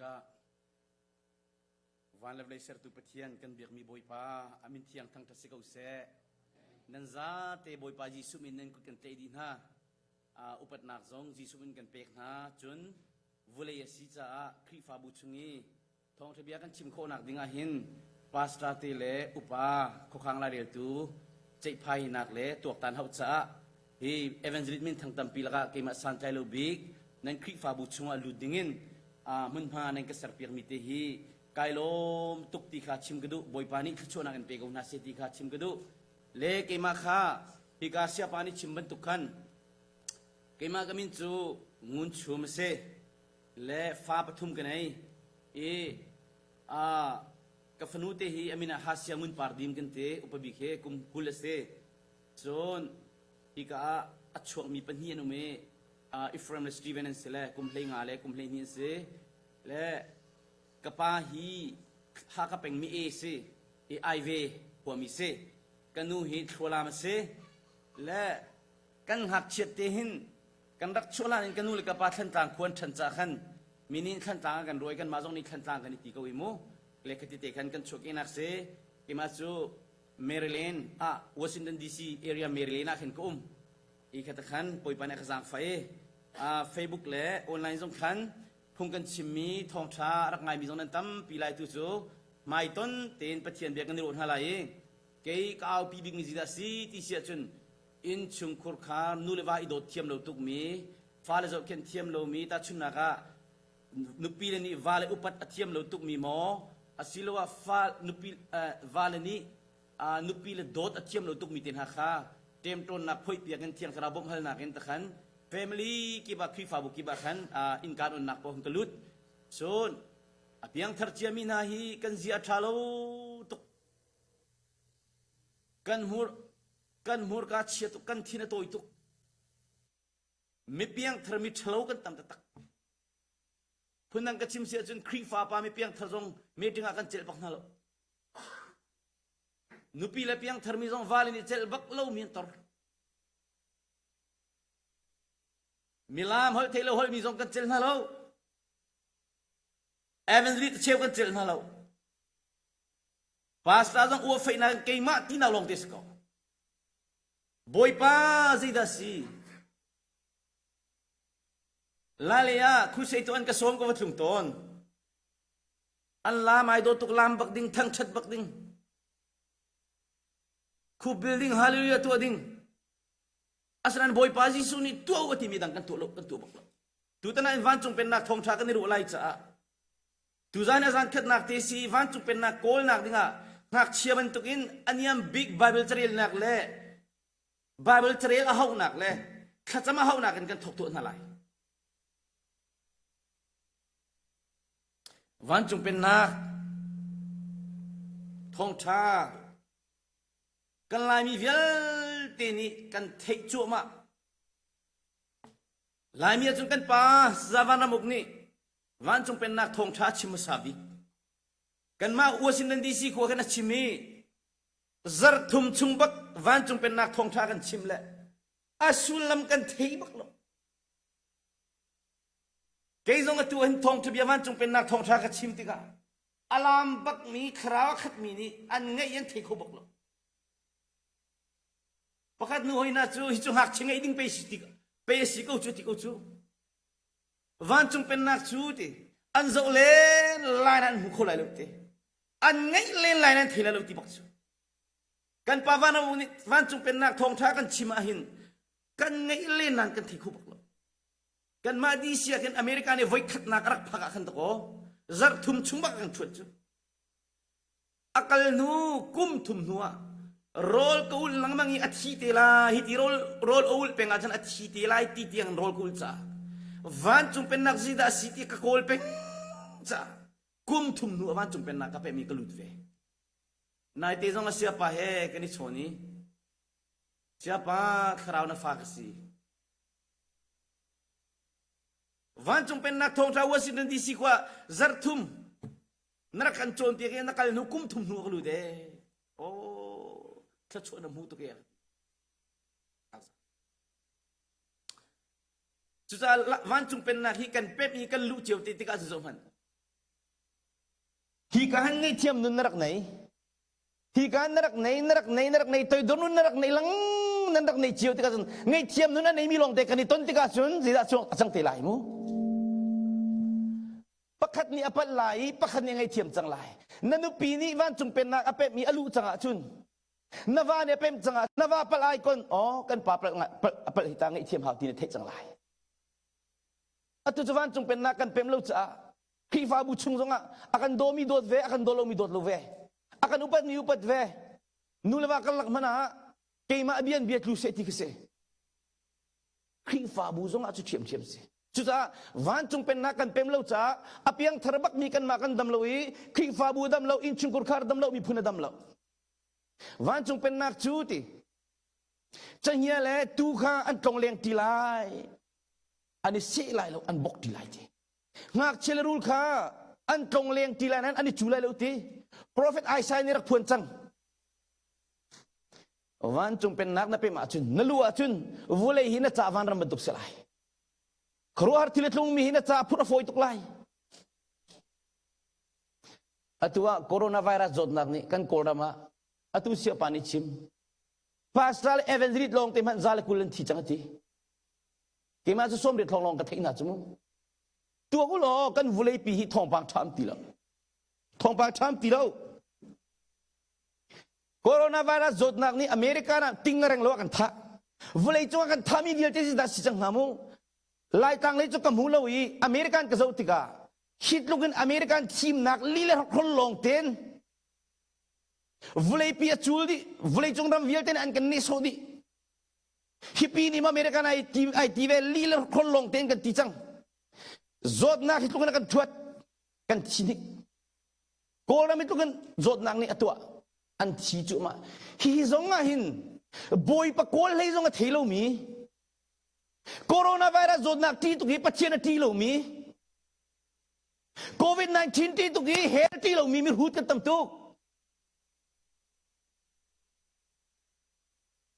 Bik ah van le vawlei sertu Pathian kan biakmi Bawipa a min thiang thangṭhat si ko seh. Nan zate Bawipa Jesuh min nan kut kan tlaih dih hna. Uh, upatnak zong Jesuh min kan pek hna. Cun vulei a si caah Khrihfabu chung i Thawngṭha bia kan chim khawhnak ding ahhin pastor te le upa khuakhang laireltu ceihphainak le tuaktan hauh caah hi evangelist minthang tampi lakah keimah santlai lo bik nan Khrihfabu chungah lut dingin hmunhma nan ka serpiakmi te hi kai lawm tuk ti kha chim ka duh. Bawipa nih thluachuahnak in pe ko hna seh ti kha chim ka duh. Le keimah kha hika siapa nih chim bantuk khan keimah ka min cu Ngun Chum a si. Le fa pathum ka nei i ka fanu te hi a min ah Hasia Ngun Par Dim kan ti upa bik hi kum 20 a si cun hika ah a chuakmi pahnih an um i Ephraim le Stephen an si le kum 15 le kum 12 an si le ka pa hi Hakha pengmi e si i Aive khuami si ka nu hi Thlualam a si le kan ngakchiat te hin Kan rak chuah hlan in ka nu le ka pa Thlantlang khua an ṭhan caah khan mi nih Thlantlang ah kan ruai kanmah zong nih Thlantlang kan i ti ko i mu le khati te khan kan chuahkehnak si keimah cu Maryland ah Washington DC area Maryland ah khin ka um i khata khan Bawipa nih a ka zaangfah i Facebook le online zong khan phung kan chimmi thawngṭha rak ngaimi zong nan tampi lai tu cu hmaiton tein Pathian bia kan i ruah hna lai i kei ka aupi bikmi zeidah si ti si ahcun Innchungkhur kha nu le va i dawt thiam lo tukmi, fale zohkhenh thiam lomi, tahchunhnak ah nupi le nih vale upat a thiam lo tukmi maw, asiloah fa nupi uh, vale nih uh, nupi le dawt a thiam lo tukmi te hna kha ṭemṭawnnak phoihpiak in Thiang Thlarau bawmhhalnak in takhan family kip ah Khrihfabu kip ah khan uh, innka onnak paoh ka lut. Cun a piangthar ciami hna hi kan zia a ṭha lo tuk. Kan hmur Kan hmurka chia tuk, kan thin a tawi tuk. Mi piangthar mi ṭhalo kan tam taktak. Phundang ka chim si ahcun Khrihfa pa mi piangthar zong meeting ah kan celh bak hna lo. Nupi le piangthar mi zong vale nih celh bak lo mi an tor. Milam holh thei lo holh mi zong kan celh hna lo. Evangelist cheu kan celh hna lo. Pastor zong uah feihnak keimah tinak lawng te si ko. Bawipa zeidah si? Lai ah crusade tu an ka sawm ka va tlung tawn. An lam ai dawt tuk lam bak ding thangthat bak ding. Khu building hallelujah tuah ding. Asinain Bawipa Jesuh nih tuah u a timi dang kan tuah lo kan tuah bak lo. Tutan ah in vancung pennak thawngtha kan i ruah lai caah Tuzan a zan khatnak te si vancung pennak kawlnak dingah ngakchia bantukin a niam bik Bible carelnak le Bible carel a hauhnak le thlacam a hauhnak in kan thawk tuah hna lai. Vancung pennak thawngṭha kan Laimi vialte nih kan theih cuahmah. Laimi ahcun kan pa Saya Van Ram Uk nih Vancung Pennak thawngṭha a chim hmasa bik. Kanmah Washington DC khua khan a chim i zarh thum chung bak Vancung Pennak thawngṭha kan chim le a sullam kan thei bak lo. Kei zong atu hin thawngṭha bia Vancung Pennak thawngṭha ka chim tikah alam bakmi thlarau a khatmi nih an ngaih an thei kho bak lo. Pakhat nu hoi hna cu hi cu ngakchia ngeih ding pe si ti pe si ko cu ti ko cu. Vancung pennak cu ti an zoh len lai an hmu kho lai lo ti an ngeih len lai an thei lai lo ti bak cu kan pa van nih vancung pennak thawngṭha kan chim ahhin kan ngeih len nan kan thei kho bak lo kanmah DC ah khin America nih voikhatnak a rak phak ah khan dakaw zarh thum chung bak kan ṭhuat cu A kal hnu kum thum hnu ah rawl ka ulh lengmang i a thi te lai hi ti rawl rawl a ulh peng ahcun a thi te lai ti tiang rawl ka ulh caah vancung pennak zeidah a si ti ka kawl peng caah kum thum hnu ah vancung pennak ka pehmi ka lut ve. Naite zong a siapa he kan i chawn i siapa thlarau na fa ka si. Vancung pennak thawngṭha Washington DC khua zarh thum na rak kan cawnpiak i na kal hnu kum thum hnu ka lut ee oh thluachuah na hmu tuk ee cucaah vancung pennak hi kan pemh i kan luh cio te tikah zoh hmanh. Hi ka han ngaihthiam nun na rak nei. Hi ka na rak nei, na rak nei, na rak nei, toidor nun na rak nei lang nan rak nei cio tikah cun ngaihthiam nun a neimi lawng te kan i ton tikah cun zeidah chuak a cang te lai mu. Pakhat nih a palh lai i pakhat nih a ngaihthiam cang lai. Na nupi nih vancung pennak a pemh i a luh cang ahcun na va nih a pemh cang ah na va palh ai kon aw kan pa palh a palh hi ta ngaihthiam hau ti na theih cang lai. Atu cu vancung pennak kan pem lo caah Khrihfabu chung zongah a kan dawmi dawt ve, a kan daw lomi dawt lo ve, a kan upatmi upat ve. Nu le va karlak hmanh ah keimah bia in bia tlu seh ti ka si. Khrihfabu zongah cu ṭhiamṭhiam si. Cucaah vancung pennak kan pem lo caah a piangthar bakmi kanmah kan dam lo i Khrihfabu dam lo, innchungkhar khar dam lo, miphun a dam lo. Vancung pennak cu ti canghngia le tuu kha an tlong leng ti lai. An i seh lai lo, an bok ti lai ti. Ngakchia le rul kha an tlong leng ti lai nain an i cu lai lo ti. Profet Isaiah nih rak phuan cang. Vancung pennak na pem ahcun na lu ahcun vulei hi na ca vanram bantuk si lai. Khuaruahhar thil a tlungmi hi na ca phurh a fawi tuk lai. Atu ah coronavirus zawtnak nih kan Kawlram ah atu siapa nih chim. Pastor le evangelist lawng te hmanh za le 20 an thi cang a ti. Keimah cu 80 lawng lawng ka theih hna cu mu. Tuak u law kan vuleipi hi thawngpang ṭham ti lo. Thawngpang ṭham ti lo. Coronavirus zawtnak nih America ah ting reng lo a kan thah. Vulei cung ah kan thahmi vialte si dah si cang hnga mu. Laitlang lei cu ka hmu lo i American ka zoh tikah hi tluk in American thimnak li le hrokhrol lawng ten vuleipi a cul dih vuleicung ram vialte nih an kan nehsawh dih Hipi nih American ai ti ai ti ve li le khol lawng tein kan ti cang. Zawtnak hi tluk in a kan thuat kan thi hnik. Kawlram hi tluk in zawtnak nih a tuah an thi cu ma. Hihi zong ah hin Bawipa kawl hlei zong a thei lomi coronavirus zawtnak ṭi tuk hi Pathian a ṭi lomi COVID-19 ṭi tuk hi hell ṭi lomi mihrut kan tam tuk.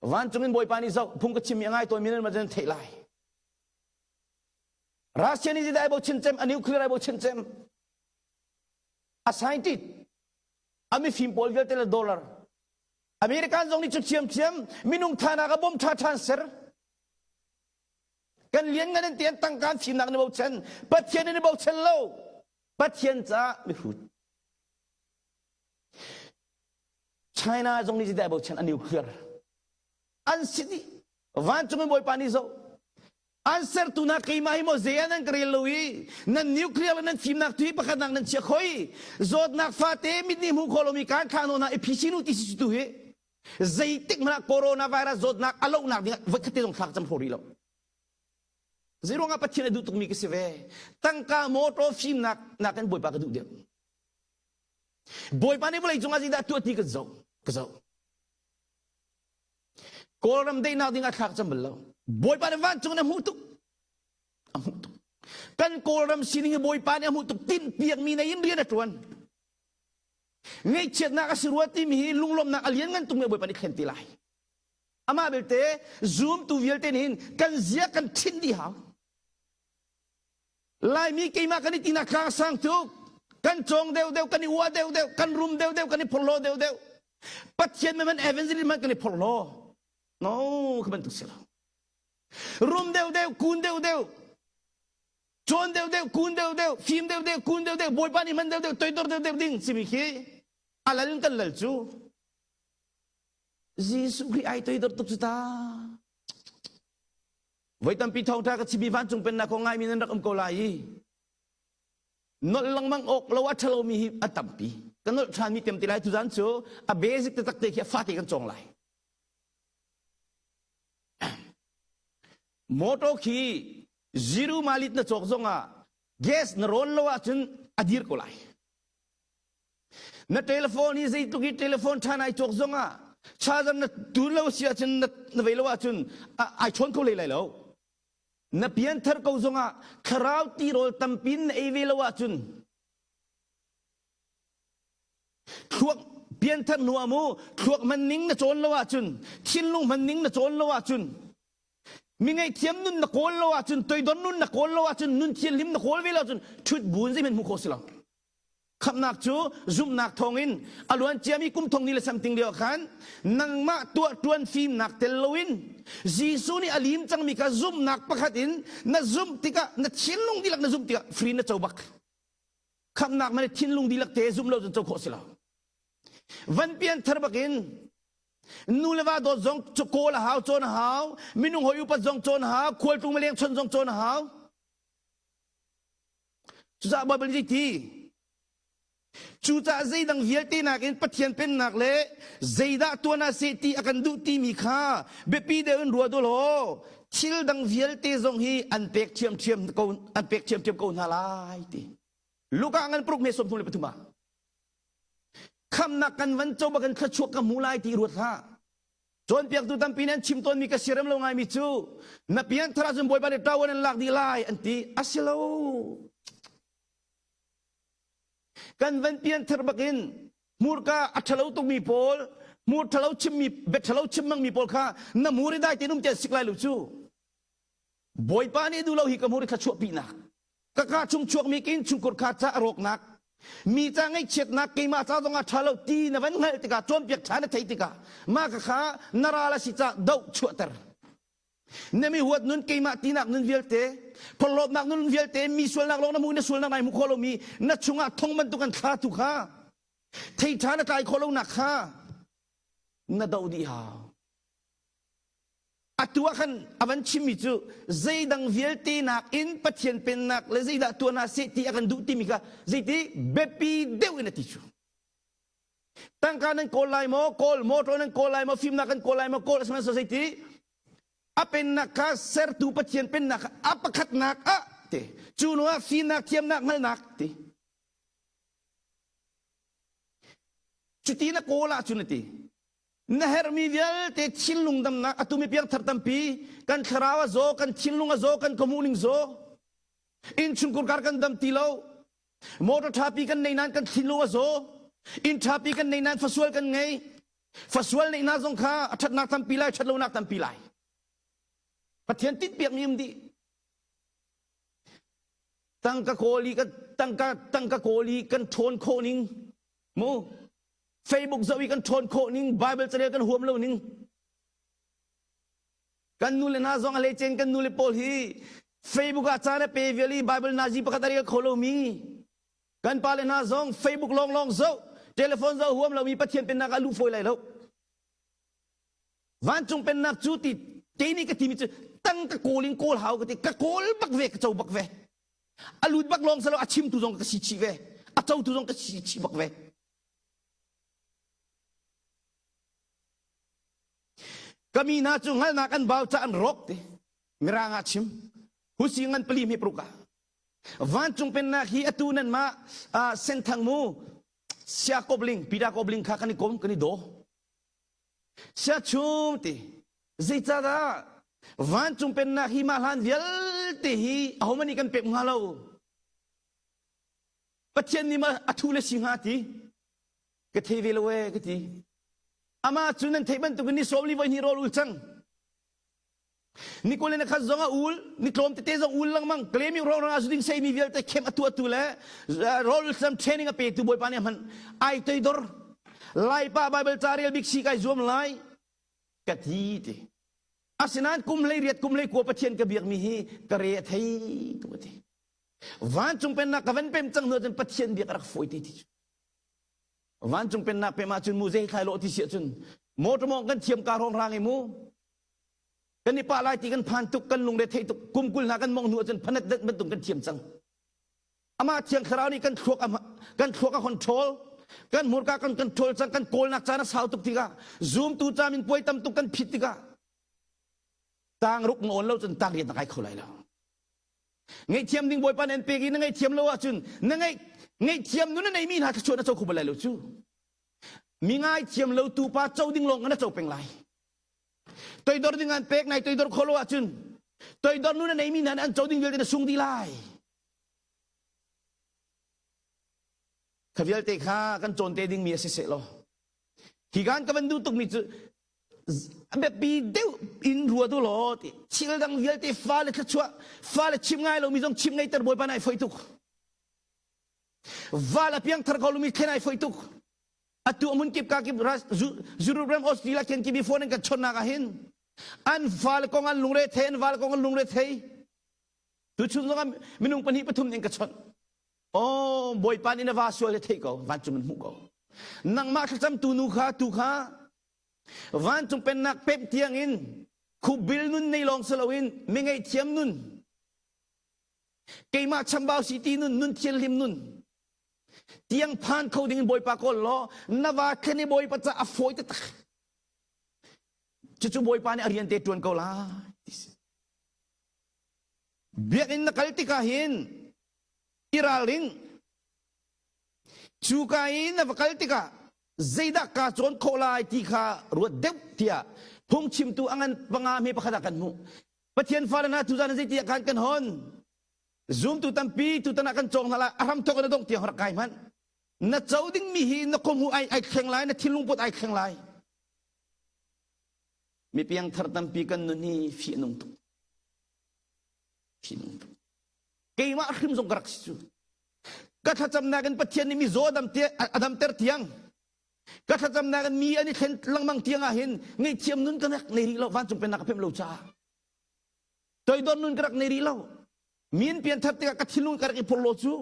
Vancung in Bawipa nih zoh phung ka chimmi a ngai tawnmi nan nan theih lai. Russia nih zeidah ai bochan cem, a nuclear ai bochan cem. A scientist, a mifim pawl vialte le dollar. American zong nih cu thiamthiam minung thanak a bom tha than ser. Kan lian ngan an ti an tangka an fimnak ni bochan. Pathian in bochan lo. Pathian caah mihrut. China zong nih zeidah bochan a nuclear an si dih vancung in bawipa nih zoh an sertu hna keimah hi maw zei ah nan ka rel lo i nan nuclear le nan fimnak tu hi pakhat nak nan chia khoi zawtnak fate mit nih hmuh khawh lomi kan thlah nawn hna i phisin u ti si tu hi zeitik hmanh ah coronavirus zawtnak a lohnak ding ah voikhat te zong thlak cam hraw rih lo zeiruangah Pathian a duh tukmi ka si ve tangka motor fimnak nakin bawipa ka duh deuh Bawipa nih vawlei cungah zeidah tuah ti ka zoh ka zoh. Kawlram daihnak ding ah thlak cam bal lo. Bawipa nih vancung in a hmuh tuk. A hmuh tuk. Kan Kawlram sining hi Bawipa nih a hmuh tuk tinhpiakmi nei in rian a ṭuan. Ngaihchiatnak a si rua timi hi lunglawmhnak a lianngan tuk mi Bawipa nih thlen ti lai. Amah belte zumtu vialte nih hin kan zia kan ṭhinh dih hau. Laimi keimah kan i tinak tlang sang tuk. Kan cawng deuhdeuh, kan i uah deuhdeuh, kan rum deuhdeuh, kan i phorhlaw deuhdeuh. Pathian man evangelist man kan i phorhlaw. No, kha bantuk si lo. Rum deuhdeuh, kun deuhdeuh, cawn deuhdeuh, kun deuhdeuh, fim deuhdeuh, kun deuhdeuh, Bawipa nih hman deuhdeuh, toidor deuhdeuh ding simi khi a lal in kan lal cu. Jesuh Khrih ai toidor tuk cu ta. Voi tampi thawngṭha ka chimmi vancung pennak kong ngaimi nan rak um ko lai i nolh lengmang awk lo a ṭhalomi hi a tampi. Ka nolh ṭhanmi tem ti lai tuzan cu a basic taktak te khi a fate kan cawng lai. Motor khi zero malit na cawk zongah gas na rawn lo ahcun a dir ko lai. Na telephone hi zeitluk i telephone ṭha nai cawk zongah charger na tun lo si ahcun na vei lo ahcun ai chawn kho hlei lai lo. Na pianthar ko zongah thlarau tirawl tampi na ei ve lo ahcun thluak pianthar hnu ah mu thluak hman ning na cawn lo ahcun thinlung hman ning na cawn lo ahcun mi ngaihthiam nun na kawl lo ahcun toidor nun na kawl lo ahcun nun thianhlim na kawl ve lo ahcun ṭhut buin zeihmanh hmuh khawh si lo. Khamhnak cu zumhnak thawngin a luan ciami kum thong ni le something lio khan nangmah tuah ṭuan fimnak tel loin Jesuh nih a lim cangmi kha zumhnak pakhat in na zumh tikah na thinlung dihlak na zumh tikah free na co bak. Khamhnak na thinlung dihlak te zumh lo cun co khawh si lo. Van pian thar bakin nu le va dawt zong kawl a hau cawn a hau minung hoi upat zong cawn a hau khualtlung mileng chon zong cawn a hau Cucaah Baibal nih ti Cucaah zeidang vialte nakin Pathian pennak le zeidah tuan ah seh ti a kan duh timi kha biapi deuh in ruat u law thil dang vialte zong hi an pek ṭhiamṭhiam ko an pek ṭhiamṭhiam ko hna lai ti. Luka ngan paruk me 33 ah khamnak kan van co bak in thluachuah ka hmu lai ti ruat hlah. Cawnpiaktu tampi nih an chim tawnmi ka siarem lo ngaimi cu na pianthar ahcun Bawipa nih ṭawan an lak dih lai an ti. A si lo. Kan van pianthar bakin hmurka a ṭhalo tukmi pawl, hmur ṭhalo chimmi, bia ṭhalo chim hmangmi pawl kha na hmur i dai tein um ti an sik lai lo cu. Bawipa nih duh lo hi ka hmur i thluachuah pinak. Ka kaa chung chuakmi ka innchungkhur kha ca a rawknak mi ca ngaihchiatnak keimah ca zong ah ṭha lo ti na van hngalh tikah cawnpiak ṭha na theih tikah mah ka kha na ral a si ca doh chuahter na mi huat nun keimah tinak nun vialte phorhlawtnak nun vialte mi sualnak lawng na hmuh na sualnak nai hmu khawh lomi na chungah thong bantuk an thla tu kha thei ṭha na tlai khawh lonak kha na doh dih hau Atu ah khan a van chimmi cu zeidang vialte nakin Pathian pennak le zeidah tuah hna seh ti a kan duh timi kha zeiti biapi deuh in a ti cu. Tangka nan kawl lai maw kawl motor nan kawl lai maw fimnak kan kawl lai maw kawl asihmanhsehlaw zeiti a pennak kha sertu Pathian pennak kha a pakhatnak ah ti cu hnu ah fimnak thiamnak hngalhnak ti cuti na kawl ahcun a ti Na herhmi vialte thinlung damnak atu mi piangthar tampi kan thlarau a zaw, kan thinlung a zaw, kan khuamuhning zaw. Innchungkhur kar kan dam ti lo. Motor ṭhapi kan nei nain kan thinlung a zaw. Inn ṭhapi kan nei nain fasual kan ngei. Fasual neih hna zong kha a ṭhatnak tampi lai, ṭhatlonak tampi lai. Pathian tinhpiakmi um dih. Tangka kawl i kan tangka tangka kawl i kan ṭhawn khawh ning mu Facebook zoh i kan ṭhawn khawh ning, Bible carel kan huam lo ning. Kan nu le hna zong a hleicen kan nu le pawl hi Facebook ah caan a pe vial i Bible nazi pakhat a rel kho lomi. Kan pa le hna zong Facebook lawnglawng zoh, telephone zoh huam lomi Pathian pennak ah luh fawi lai lo. Vancung pennak cu ti kei nih ka timi cu tang ka kawl in kawl hau ka ti ka kawl bak ve ka co bak ve a lut bak lawng salo a chimtu zong ka si chih ve a cotu zong ka si chih bak ve Ka mi hna cu hngalhnak an bau ca an rawk ti mirang ah chim husi ngan pali hme paruk ah vancung pennak hi atu nan mah senthang mu sia kobling pida kobling kha kan i kom kan i daw sia chum ti zeicahdah vancung pennak hi mah hlan vialte hi ahohmanh nih kan pek hnga lo Pathian nih ma a thu le si hnga ti ka thei ve lo ee ka ti amah cu nan theih bantukin ni sawm li voi hnih rawl ul cang ni kul le khat zong a ul ni tlawm tete zong ul lengmang claim rawng rang a ding sei mi vialte khem atu atu le rawl ul sam training a petu bawipa nih hman ai toidor laipa bible ca rel bik si kai zuam lai ka ti ti asinain kum hlei riat kum hlei kua pathian ka biak mi hi ka re a thei tu ti Vancung pennak ka van pem cang hnu ahcun Pathian biak a rak fawi te ti cu. Vancung pennak pem ahcun mu zei thlai lawh ti si ahcun motor mawng kan thiam ka hrawng rang i mu kan i pah lai ti kan phan tuk kan lungre thei tuk kum kul hna kan mong hnu ahcun phanat dat bantuk kan thiam cang. Amah thiang thlarau nih kan thluak kan thluak a control kan hmurka kan control cang kan kawlnak caan a sau tuk tikah zoom tu cam in puai tam tuk kan phit tikah tang ruk na on lo cun tang riat na kai kho lai lo. Ngaihthiam ding Bawipa nih an pek i na ngaihthiam lo ahcun na ngaih ngaihthiam nu na neimi hna thluachuah na co kho bal lai lo cu. Mi ngaithiam lo tu pa co ding lawng na co peng lai. Toidor ding an pek nai toidor kho lo ahcun toidor nu na neimi hna nih an co ding vialte na sung dih lai. Kha vialte kha kan cawn te dingmi a si seh law. Hi kan ka van duh tukmi cu a biapi deuh in ruat u law ti thil dang vialte fale thluachuah fale chim ngai lomi zong chim ngeiter bawipa nai foi tuk. Val a piangthar ko lumi thlen ai foi tuk. Atu amun kip ka kip Europe ram Australia ken kip i phone an kan chonnak ah hin an fale kong an lungre thei an val kong an lungre thei. Tu chung zong minung pahnih pathum in ka chawnh. Oh, Bawipa nih na va sual hi theih ko, vancung in hmuh ko. Nangmah thlacam tu nu kha tu kha vancung pennak pemh tiang in khupbil nun nei lawng si loin mi ngaihthiam nun keimah chambau si ti nun nun thianhlim nun tiang phan kho ding in Bawipa kawl law na va thlen i Bawipa ca a fawi taktak. Cucu Bawipa nih a rian te ṭuan ko lai. Biakinn na kal tikah hin i ralring. Cuka i na va kal tikah zeidah kaa cawn khawh lai ti kha ruat deuh tiah phungchimtu a ngan panga hme pakhat ah kan hmuh. Pathian fale hna tuzan zeiti ah khan kan hon. Zumtu tampi tutan ah kan cawng hna lai. A hramthawk in a dongh tiang rak kai hmanh. Na co dingmi hi na khuamu ai ai thleng lai, na thinlung put ai thleng lai. Mi piangthar tampi kan nun hi fih a nung tuk. Fih a nung tuk. Keimah hrim zong ka rak si cu. Ka thlacamnak in Pathian nih mizaw a damter tiang ka thlacamnak in mi an i thlen lengmang tiang ah hin ngaihthiam nun ka rak nei rih lo vancung pennak ka pemh lo caah toidor nun ka rak nei rih lo mi an pianthar tikah ka thinlung ka rak i phorhlaw cu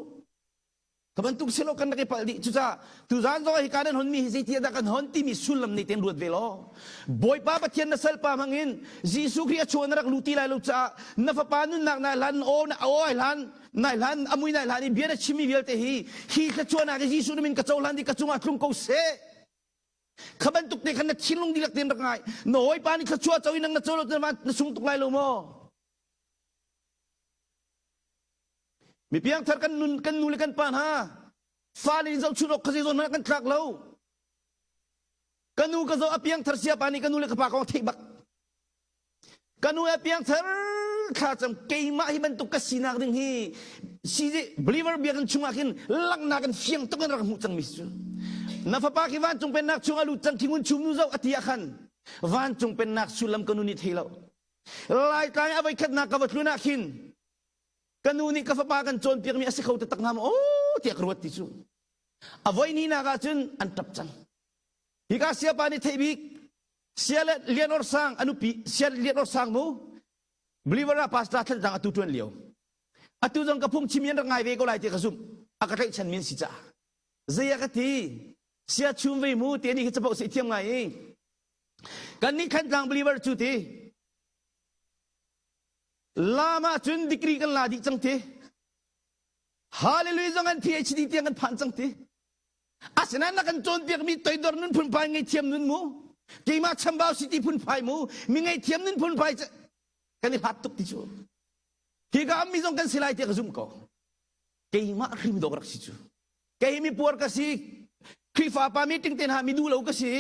Ka bantuk silo kan rak i palh dih. Cucaah tuzaan zong ah hika nan honmi hi zeiti dah kan hon timi sullam nei tein ruat ve law. Bawipa Pathian na salpa hmangin Jesuh Khrih a chuah na rak luh ti lai lo caah na fapa nunnak nai hlan aw na aw ai hlan nai hlan a mui nai hlan i bia na chimmi vialte hi hi thluachuahnak hi Jesuh na min ka cohlan dih ka cungah tlung ko seh. Kha bantuk te khan na thinlung dihlak tein rak ngai. Na hawipa nih thluachuah co in nang na co lo na sung tuk lai lo maw? Mi piangthar kan nun kan nu le kan pa hna fale in zohchunh awk kha zei zawn hmanh kan tlak lo. Ka nu ka zoh a piangthar siapa nih ka nu le ka pa kong theih bak. Ka nu a piangthar thla cam keimah hi bantuk ka sinak ding hi si believer biakinn chungah khin langhnak in fiang tuk in rak hmuh cangmi cu. Na fapa khi vancung pennak chung a lut cang khi ngun chum nu zoh a ti ah khan vancung pennak sullam ka nu nih thei lo. Laitlang a voikhatnak ka va tlun ah khin ka nu nih ka fapa kan cawnpiakmi a si kho taktak hnga maw aw tiah ka ruat ti cu a voi hnihnak ah cun an ṭap cang hika siapa nih theih bik sia le lian or sang a nupi sia lian or sang mu believer ah pastor thlan atu ṭuan lio atu zong ka phungchim in rak ngai ve ko lai ti ka zumh a ka tlaihchan min si caah zei a ka ti sia chum ve mu te ni hi capo si thiam ngai i kan nih Thantlang believer cu ti Lam ah cun degree kan la dih cang ti. Hallelujah zong an PhD tiang kan phan cang ti. Asinain na kan cawnpiakmi toidor nun phunphai ngei nun mu. Keimah chambau city phunphai mu. Mi ngei nun phunphai kan i hlat tuk ti cu. Hi ka mi zong kan si lai tiah ka zum ko. Keimah hrim dawk rak si cu. Kei mi puar ka si. Khrihfa pa meeting te hna mi duh lo ka si.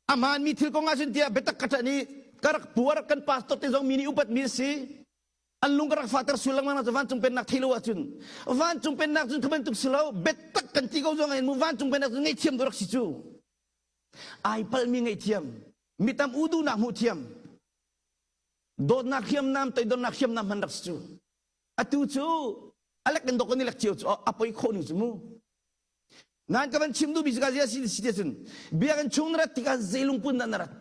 A hmaanmi thil kong ahcun tiah biatak ka ṭanh i ka rak puar kan pastor te zong mi nih upatmi a si. An lung ka rak fahter sual lengmang cu vancung pennak thei lo ahcun vancung pennak cun kha bantuk si lo biatak kan ti ko zong in mu vancung pennak cu ngaihthiam dawh rak si cu. Ai palmi ngaihthiam mi tam u duhnak hmuh thiam dawtnak hriamnam toidornak hriamnam hman rak si cu. Atu cu alek in dok kan i lek cio cu a poi khawh ning cu mu. Nan ka van chim duhmi cu ka zia si si cun biakinn chung na rat tikah zei lungpun dah na rat?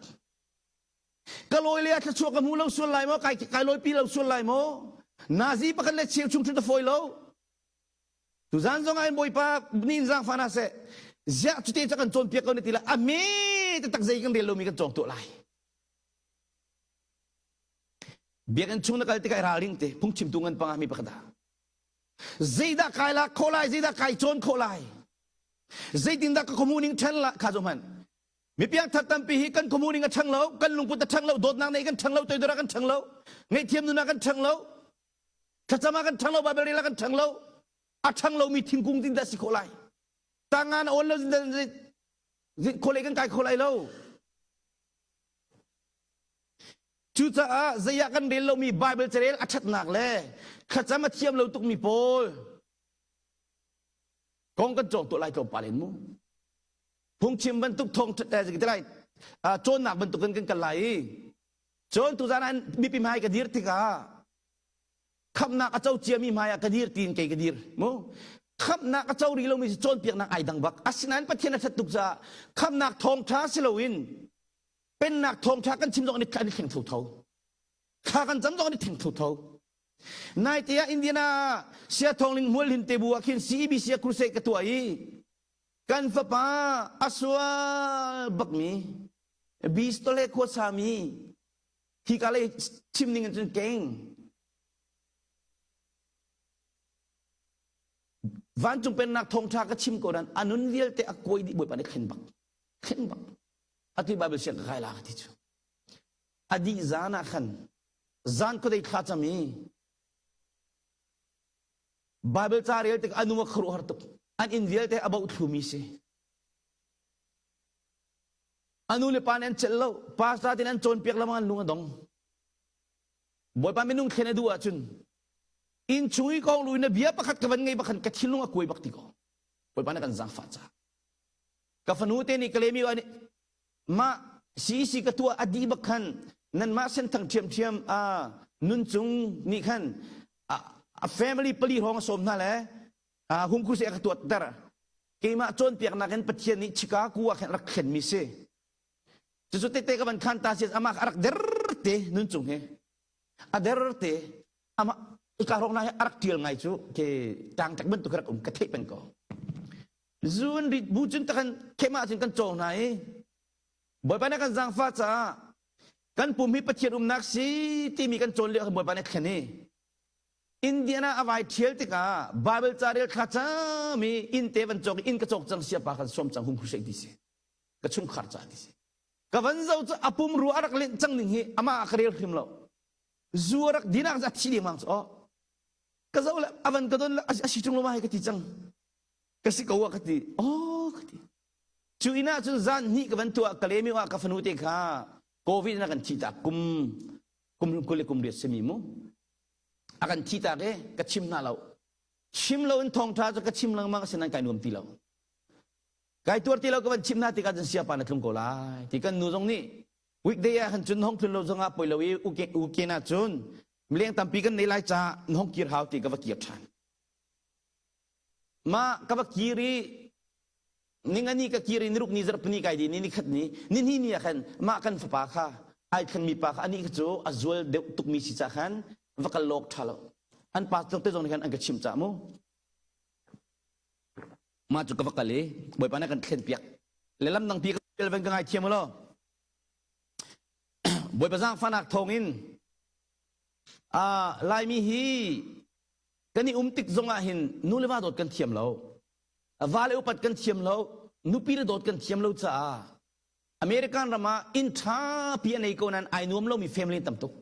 Ka lawi le ah thluachuah ka hmu lo sual lai maw? Kai kai lawipi lo sual lai maw? Nazi pakhat le cheu chung ṭhut a fawi lo. Tuzan zong ah in Bawipa nih in zaangfah hna seh. Ziah cute ca kan cawnpiak ko na ti la a me taktak zei kan rel lomi kan cawng tuah lai. Biakinn chung na kal tikah i ralring te phungchimtu ngan panga mi pakhat ah Zeidah kai lak khawh lai, zeidah kai cawn khawh lai? Zeitindah ka khuamuning ṭhen la kha zoh hmanh. Mi piangthar tampi hi kan khuamuning a ṭhang lo, kan lungput a ṭhang lo, dawtnak nei kan ṭhang lo, toidor ah kan ṭhang lo, ngaihthiam nun ah kan ṭhang lo, thlacam ah kan ṭhang lo, Bible rel ah kan ṭhang lo. A ṭhang lomi thingkung tin dah si khawh lai? Tangan a awn lo khualei kan kai kho lai lo. Cucaah zei ah kan rel lomi Baibal carel a ṭhatnak le thlacam a thiam lo tukmi pawl kong kan cawng tuah lai tlawmpal in mu. Phungchim bantuk thawng ti lai cawnnak bantuk in kan kal lai i cun tuzaan ah mipi hmai ka dir tikah khamnak a co ciami hmai ah ka dir tiin kei ka dir mu. Khamhnak a co rih lomi cu cawnpiaknak ai dang bak. Asinain Pathian a ṭhat tuk caah khamhnak thawngṭha si loin pennak thawngṭha kan chim zong an i thleng thotho. Thla kan cam zong an i thleng thotho. Naite ah Indiana ah Sia Thawngling Mualhin te bu ah khin CEBC ah crusade ka tuah i kan fapa a sual bakmi Bistole khuasami hi ka lei chim ning in cun keng Vancung pennak thawngṭha ka chim ko nain a nun vialte a kuai dih Bawipa nih thlen bak thlen bak atu Bible siang ka kai la ka ti cu a dih zan ah khan zan khuadei thla cam i Bible ca rel tik anu a khuaruahhar tuk an inn vialte a boh thlumi si anu le pa nih an celh lo pastor tin an cawnpiak lamang an lung a dong Bawipa minung thlen a duh ahcun inn chung i kong lu in bia pakhat ka van ngei bakhan ka thinlung a kuai bak ti ko. Bawipa na kan zaangfah ca. Ka fanu te nih ka lemi wa nih mah CEC ka tuah a dih bak khan nanmah senthang ṭhiamṭhiam a nun cung nih khan a family pali hrawng a sawm hna le hung khu se a ka tuat ter keimah cawnpiaknak in Pathian nih Chicago ah khan rak thlenmi si Cucu tete ka van khan ta si amah a rak der te nun cung hi a der te amah ika hrok na hi a rak tial ngai cu ke tang tek bantuk rak um ka theih peng ko zun rit bu cun takan khema cun kan cawng hna i bawipa na kan zaangfah caah kan pum hi pathian umnak si timi kan cawn lio bawipa nih thlen i Indiana a vai thial tikah Bible ca rel thla cam i inn te van cawk inn ka cawk cang siapa kan som cang hung hrusei ti si ka chungkhar ca ti si ka van zo cu a pum ru a rak lenh cang ning hi amah a ka rel hrim lo zu a rak dinak a thi dengmang cu oh ka zo le a van ka don le a si tung lo ma hi ka ti cang ka si ko ah ka ti oh ka ti cu inn ah cun zan hnih ka van tuah ka lemi ah ka fanu te kha covid na kan thi tak kum kum kul le kum riat simi mu a kan thi tak e ka chim hna lo chim lo in thawngtha cu ka chim lengmang asinan kai nuam ti lo Kai tuar ti lo ka van chim hna tikah cun siapa na tlung ko lai ti kan nu zong nih weekday ah khan cun hong tlun lo zongah poi lo i weekend ah cun mileng tampi kan nei lai caah na hong kir hau ti ka va kir ṭhan. Mah ka va kir i ningani ka kir i niruk ni zarhpini kai di ni nikhat ni ni hnih ni ah khan mah kan fapa kha ai thlenmi pa kha anih cu a zual deuh tukmi si ca khan va kal lawk ṭha lo an pastor te zong nih khan an ka chimh cah mu Mah cu ka va kal i Bawipa nih a kan thlenpiak. Le lam dangpi ka kal van ka ngaithiam u law. Bawipa zaangfahnak thawngin Laimi hi kan i um tik zongah hin nu le va dawt kan thiam lo. Va le upat kan thiam lo. Nupi le dawt kan thiam lo caah American ram ah inn ṭhapi a nei ko nain ai nuam lomi family tam tuk.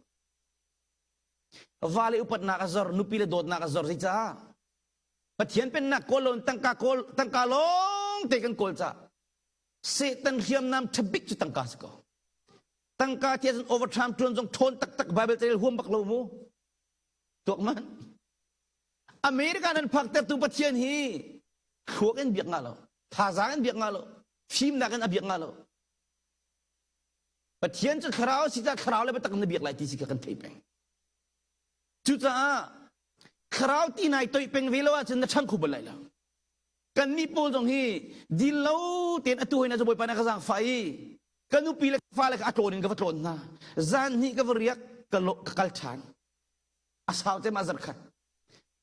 Va le upatnak a zor, nupi le dawtnak a zor zeicah? Pathian pennak kawl lo in tangka kawl tangka lawng te kan kawl ca Satan hriamnam ṭhabik cu tangka si ko. Tangka ti ahcun overtime ṭuan zong ṭhawn taktak Bible carel huam bak lo mu. Tuak man. America nan phaktertu Pathian hi thluak in biak nga lo, thazaang in biak nga lo, fimnak in a biak nga lo. Pathian cu thlarau si ca thlarau le biatak na biak lai ti si kha kan thei peng. Cucaah thlarau ti nai toih peng ve lo ahcun na ṭhang kho bal lai lo. Kannih pawl zong hi dil lo tein atu hoi na cu Bawipa nih a ka zaangfah i ka nupi le ka fale kha a tlawn in ka va tlawn hna. Zan hnih ka va riak ka, ka kal ṭhan. A sau te ma zarh khat.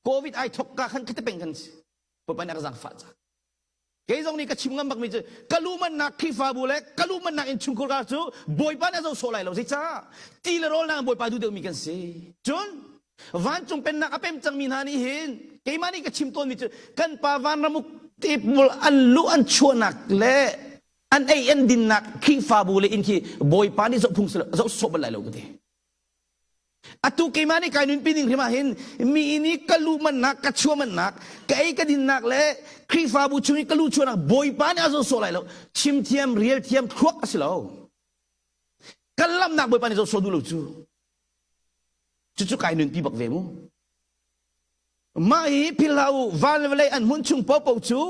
Covid ai thok ka khan khate peng kan si. Bawipa nih a ka zaangfah ca. Kei zong nih ka chim ngam bakmi cu ka lu mannak Khrihfabu le ka lu mannak innchungkhar ka cu Bawipa nih a zoh sawh lai lo. Zeicah? Ti le rawl nak Bawipa duh deuhmi kan si. Cun vancung pennak a pem cangmi hna nih hin keimah nih ka chim tawnmi cu kan pa vanramuk te pawl an luh an chuahnak le an ei an dinnak Khrihfabu le inn khi Bawipa nih zoh phung zoh sawh bal lai lo ka ti. Atu keimah nih kai nunpi ning hrim ah hin mi nih ka lu mannak, ka chuah mannak, ka ei ka dinnak le Khrihfabu chung i ka lu chuahnak Bawipa nih a zoh sawh lai lo. Chim thiam, rial thiam, thluak a si lo. Kan lamnak Bawipa nih zoh sawh duh lo cu. Cucu kai nunpi bak ve mu. Mah hi philh hlah u, van le vawlei an hmun chung paohpaoh cu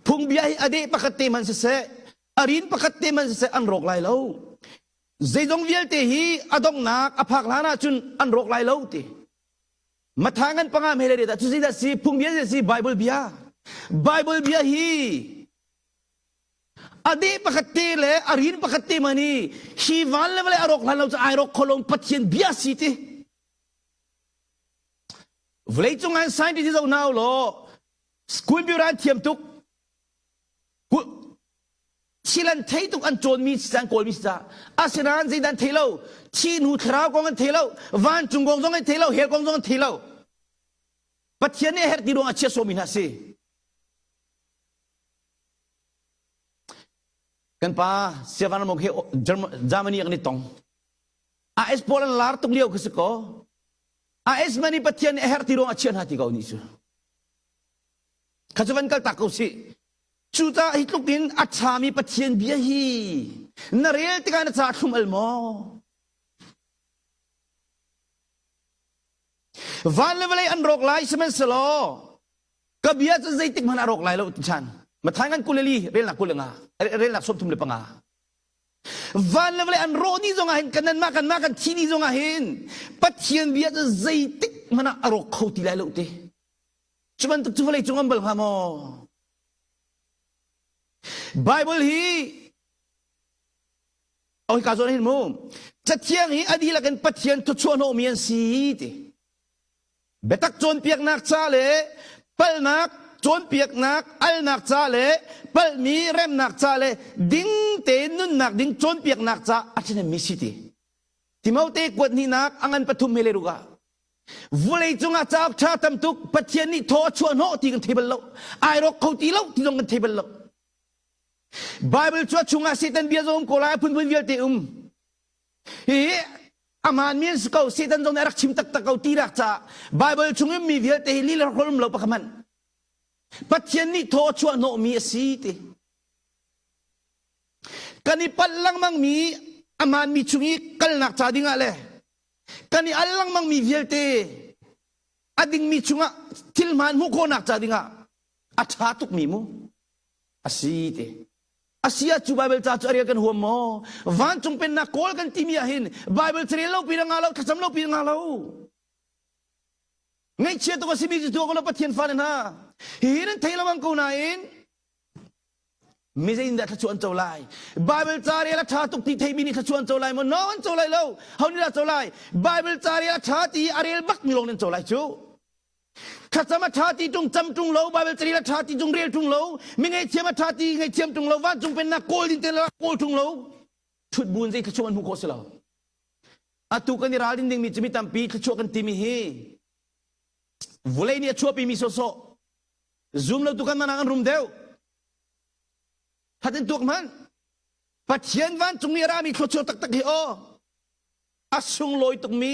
phungbia hi a deh pakhat te hmanh siseh, a rin pakhat te hmanh siseh an rawk lai lo. Zeizong vialte hi a donghnak a phak hlan ahcun an rawk lai lo ti. Matha ngan panga mele re da cu zeidah si phungbia zei si Bible bia. Bible bia hi ade pakhat te le a rin pakhat te mani hi van le vale a rawk hlan lo cu ai rawk kholong Pathian bia si ti. Vawlei cung an scientist zo nau law school bureau thiam tuk thil an thei tuk an cawnmi si an kawlmi si ca asinain zeidah an thei lo thi hnu thlarau kong an thei lo vancung kong zong an thei lo hell kong zong an thei lo Pathian nih a herh ti ruang a chia sawmi hna si kan pa Siavan Ramong he Germany an i tong AS pawl an lar tuk lio khi si ko AS mani Pathian nih a herh ti ruang a chia hna ti ko ni cu kha cu van kal tak ko si Cucaah hi tluk in a ṭhami Pathian bia hi na rel tikah na ca thlum al maw? Van le vawlei an rawk lai sihmanhsehlaw ka bia cu zeitik hmanh a rawk lai lo ti ṭhan. Matthai ngan 24 relnak 25 relnak 35. Van le vawlei an rawh ni zongah hin kan nanmah kanmah kan thi ni zongah hin Pathian bia cu zeitik hmanh ah a rawk kho ti lai lo ti. Cu bantuk cu vawlei cung an bal hnga maw? Bible hi oh hika zawn hin mu cathiang hi a dihlak in Pathian thuchuah hnawhmi an si ti biatak cawnpiaknak ca le palhnak cawnpiaknak alnak ca le palhmi remnak ca le ding tein nunnak ding cawnpiaknak ca a ṭhahnemmi si ti Timote kuat hnihnak a ngan pathum he le ruk ah Vulei cungah cauk ṭha tam tuk Pathian nih thaw a chuah hnawh ti kan thei bal lo. Ai rawk kho ti lo ti zong kan thei bal lo. Bible cu a chungah Satan bia zong um ko lai a phunphun vialte um. Hihi amaan mi an si ko Satan zong nih a rak chim taktak ko ti rak caah Bible chung in mi vialte hi lila rak um lo pakhat hmanh. Pathian nih thaw a chuah hnawh mi a si ti. Kan i palh lengmang mi amaan mi chung i kalnak ca dingah le kan i al lengmang mi vialte a dingmi chungah thil hmaan hmuh khawhnak ca dingah a ṭha tukmi mu a si ti a si ah cu Bible ca cu a rel kan huam maw vancung pennak kawl kan timi ah hin Bible carel lo pin a nga lo thlacam lo pin a nga lo ngaihchia tuk a simi cu tuah ko lo Pathian fale hna hihi nan thei lengmang ko nain Mi zeitindah thluachuah an co lai? Bible ca rel a ṭha tuk ti theimi nih thluachuah an co lai maw? No, an co lai lo. Ho nih dah co lai? Bible ca rel a ṭha ti a rel bak mi lawng nih an co lai cu. Thlacam a ṭha ti ṭung cam ṭung lo, Bible ca rel a ṭha ti ṭung rel ṭung lo, mi ngaihthiam a ṭha ti ngaihthiam ṭung lo, vancung pennak kawl din te kawl ṭung lo. Ṭhut buin zei thluachuah an hmuh khawh si lo. Atu kan i ralrin dingmi cu mi tampi thluachuah kan timi hi vulei nih a chuahpimi sawhsawh zum lo tu kan mana an rum deuh hat in tuak hmanh Pathian vancung i a rami thluachuah taktak hi aw a sunglawi tukmi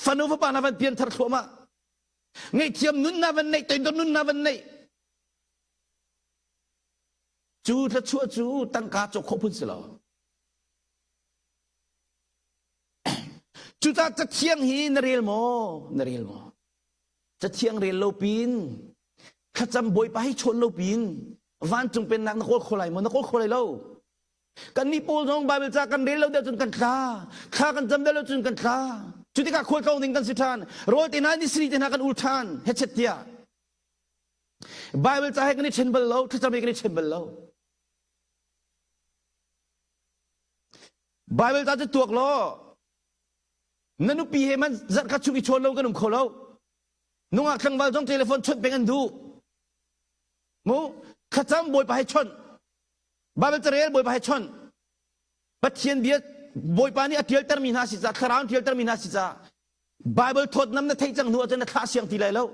fanu fapa na van pian thar thluahmah ngaihthiam nun na van neih toidor nun na van neih cu thluachuah cu tangka cawk khawh phun si lo cucaah cathiang hi na rel maw na rel maw Cathiang rel lo pin thlacam Bawipa hi chawn lo pin vancung pennak na kawl kho lai maw na kawl kho lai lo kannih pawl zong Bible ca kan rel lo deuh cun kan tla thla kan cam deuh lo cun kan tla cu tikah khualtlawng ding kan si ṭhan rawl te hna nisri te hna kan ul ṭhan hechet tiah Bible ca he kan i ṭhen bal lo thlacam he kan i ṭhen bal lo Bible ca cu tuak law Na nupi he man zarhkhat chung i chawn lo kan um kho lo. Nungak tlangval zong telephone chawnh peng an duh. Mu thlacam Bawipa he chawnh. Bible carel Bawipa he chawnh. Pathian bia Bawipa nih a ṭialtermi hna si ca thlarau in ṭialtermi hna si ca Bible thawtnam na theih cang hnu ahcun na thlah siang ti lai lo.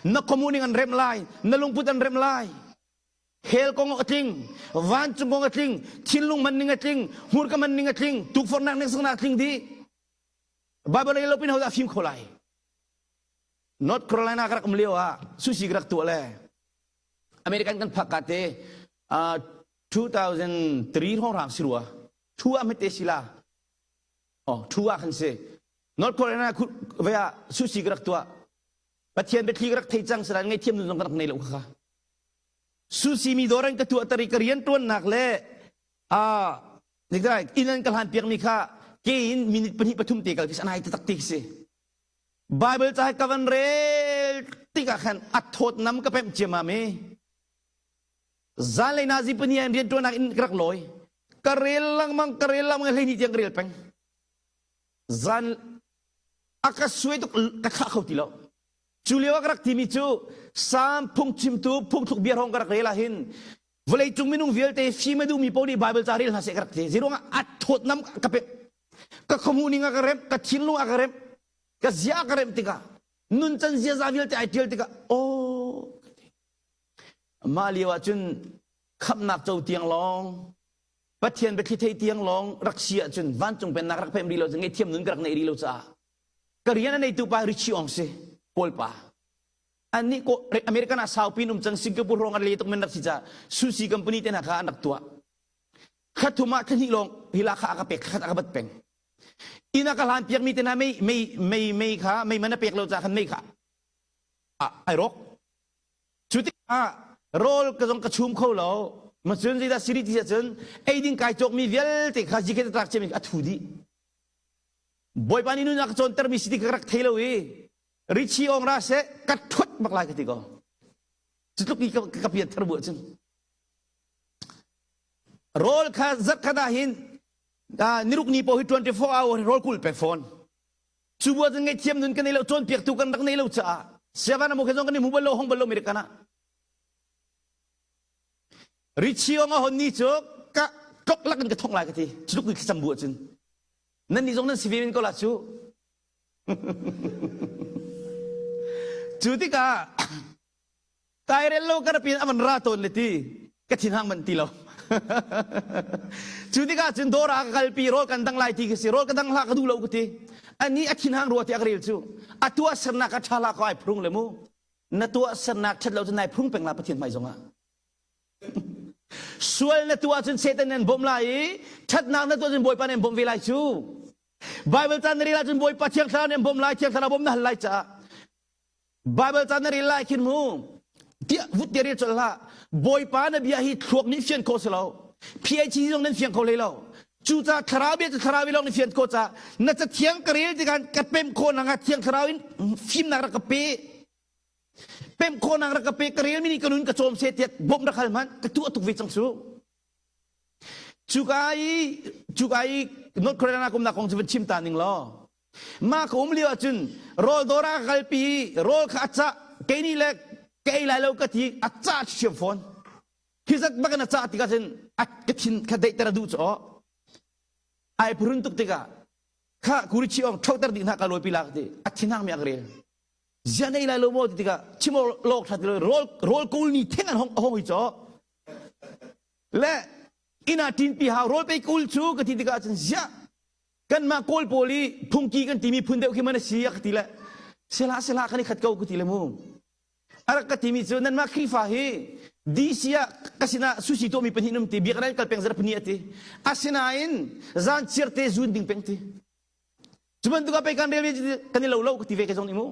Na khuamu ning an remh lai, na lungput an remh lai. Hell kong a tling, vancung kong a tling, thinlung man ning a tling, hmurka man ning a tling, tukforhnak ning a tling dih. Bible rel lo pin hodah fim kho lai. North Carolina ka rak um lio ah sushi ka rak tuah le American kan phak ka te 2003 hrawng rang si rua. Thu ah mete sila. Oh, thu ah khan si. North Carolina ve ah sushi ka rak tuah. Pathian biathli ka rak thei cang saran ngei thiam nun zong ka rak nei lo kha. Sushi mi dawr an ka tuah tar i ka rian ṭuannak le inn an ka hlan piakmi kha ke in minute pahnih pathum te kal khi anai taktak ti khi si. Bible ca ka van rel tikah khan a thawtnam ka pemh ciammam i zanlei nazi pahnih in rianṭuannak in ka rak lawi. Ka rel lengmang, ka rel lengmang, 12 tiang ka rel peng. Zan a ka suai tuk ka thlah kho ti lo. Cu lio ah ka rak timi cu Salm phungchimtu phungthluk bia hrawng ka rak rel ahhin vawleicung minung vialte fim a duhmi paoh nih Bible ca rel hna seh ka rak ti. Zeiruangah a thawtnam ka pek. Ka khuamuh ning a ka remh, ka thinlung a ka remh, ka zia a ka remh tikah nuncan ziaza vialte ai ṭial tikah aw mah lio ah cun khamhnak co tiang lawng Pathian biathli thei tiang lawng rak si ahcun vancung pennak rak pem rih lo cun ngaihthiam nun ka rak neih rih lo caah ka rian a neitu pa Richie Ong si Kawl pa annih ko American ah saupi um cang Singapore hrawng an le tuk men rak si ca sushi company te hna kha an rak tuah khathum ah thahnih lawng hila kha a ka pek khat a ka bat peng inn a ka hlan piak mi te hna mei mei mei mei kha mei man a pek lo ca khan mei kha ai rawk Cu tikah rawl ka zong ka chum kho lo. Macun zeidah siri ti ahcun ei ding kai cawkmi vialte kha zikhet a tlak ciami a thu dih. Bawipa nih nun a ka cawntermi si ti ka rak thei lo i Richie ong ra seh ka ṭhuat bak lai ka ti ko. Cu tluk i ka pian thar bu ahcun. Rawl kha zarh khat ah hin niruk ni paoh hi 24 hour rawl kul pe fawn. Cu bu ahcun ngaihthiam nun kan nei lo, cawnpiaktu kan rak nei lo caah siavan amu khe zong kan i hmu bal lo, hong bal lo mi kan ah. Richie ong a hon ni cu ka tlok lak in ka thong lai ka ti. Cu tluk thlacam bu ahcun. Nan nih zong nan si ve men ko la cu. Cu tikah Kai rel lo ka pin avan ra tawn le ti ka thin hang man ti lo. Cu tikah cun dawr ah ka kalpi rawl kan dang lai ti ka si rawl ka dang hlah ka duh lo ka ti. Ani a thin hang rua ti a ka rel cu. A tuah sernak a ṭha la ko ai phurung le mu. Na tuah sernak ṭhat lo cun nai phung peng la Pathian hmai zongah. Sual na tuah cun Satan nan bawmh lai i ṭhatnak na tuah cun Bawipa nan bawmh ve lai cu. Bible caan na rel ahcun Bawipa Thiang Thlarau nan bawmh lai, Thiang Thlarau bawmh na hal lai caah Bible ca na rel lai khin mu tiah vut te rel colh hlah Bawipa na bia hi thluak nih fian khawh si lo PhD zong nan fiang kho hlei lo cucaah thlarau bia cu thlarau lawng nih fian khawh caah na cathiang ka rel tikah ka pemh khawh nak thiang thlarau in fimnak rak ka pe pemh khawhnak rak ka pe ka relmi nih ka nun ka cawm seh tiah bawmh rak hal hmanh ka tuah tuk ve cang su cuka i cuka i North Carolina kumnak kong cu van chim ta ning law Mah ka um lio ahcun rawl dawr ah ka kalpi i rawl kha a cah kei nih le ka ei lai lo ka ti a cah ṭhiam fawn. Hi zat bak in a cah tikah cun a ka thin kha daihter a duh cu aw. Ai phurun tuk tikah kha kurichi ong ṭhoter dih hna ka lawipi la ka ti a thin hang mi a ka rel. Ziah na ei lai lo maw ti tikah chim lawk ṭha ti lo rawl rawl kawl ni theng an hong a hong hi caw. Le inn ah ṭinpi hau rawl pei kawl cu ka ti tikah cun ziah kanmah Kawl pawl i phungki kan timi phun deuh khi man a si a ka ti le sihlah sihlah kan i khat ko ka ti le mu a rak ka timi cu nanmah Khrihfa hi DC ah ka sinah sushi tuahmi pahnih um ti biakinn an kal peng zarh pahnih a ti asinain zan chiar te zun ding peng ti cu bantuk ah pei kan rel kan i lo lo ka ti ve ka zong nih mu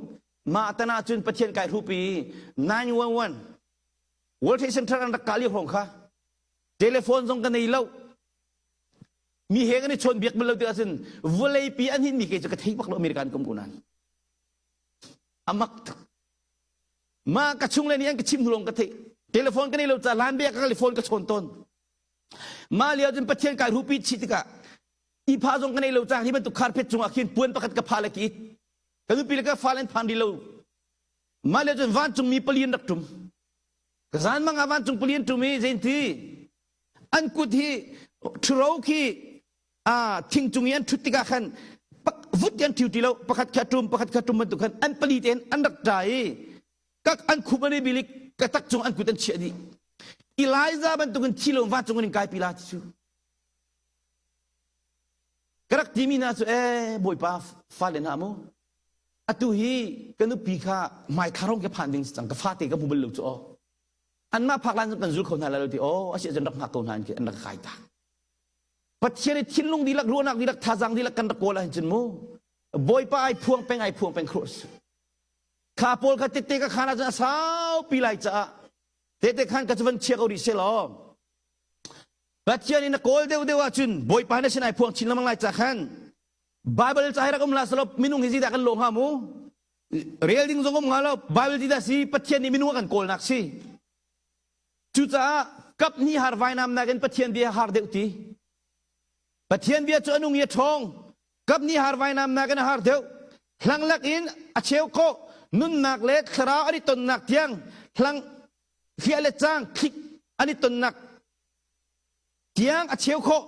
mah tan ah cun Pathian kai hrupi 911 World Trade Center an rak kah lio hrawng kha telephone zong ka nei lo Mi he kan i chawnbiak bal lo tikah cun vawleipi an hinmi kei cu ka thei bak lo American kum ko nain. Amak tuk. Mah ka chung le nih an ka chim hnu lawng ka theih. Telephone ka nei lo ca lan bia ka kal phone ka chawn tawn. Mah lio cun Pathian kai rupi chih tikah i pha zong ka nei lo ca hi bantuk carpet cungah khin puan pakhat ka pha le ki it. Ka nupi le ka fale an phan rih lo. Mah lio cun vancungmi pali an rak ṭum. Ka zan mang ah vancung pali an ṭum i zeinti an kut hi ṭhuro khi thing cung i an ṭhut tikah khan vut an ṭhiu ti lo pakhat kha ṭum pakhat kha ṭum bantuk khan an pali tein an rak ṭa i kak an khup an i bil i ka tak cung an kut an chiah dih Elijah bantukin thi lo vancung in kai pi la ti cu ka rak timi hna cu ee bawipa fale hna mu atu hi ka nupi kha hmaithla rong ke phan ding si cang ka fate ka hmu bal lo cu aw anmah phak lan kan zul kho hna lai lo ti aw asi ahcun rak hngak ko hna an rak kai ta Pathian i thinlung dihlak ruahnak dihlak thazaang dihlak kan rak kawl ahhin cun mu Bawipa ai phuang peng ai phuang peng khruh kha pawl kha tette ka khan ahcun a saupi lai caah tete khan ka cu van chia ko rih seh law Pathian in na kawl deuh deuh ahcun Bawipa na sin ai phuang chin lengmang lai ca khan Bible ca hi rak um la selaw minung hi zeidah kan lawh hnga mu? Rel ding zong um hnga lo. Bible ti dah si Pathian nih minung a kan kawlnak si. Cucaah kap hnih har vainam nakin Pathian bia har deuh ti. Pathian bia cu a nung i a ṭhawng. Kap hnih har vainam nakin a har deuh. Hlanglak in a cheu khawh. Nunnak le thlarau an i tonnak tiang hlang hliah le cang thlik an i tonnak tiang a cheu khawh.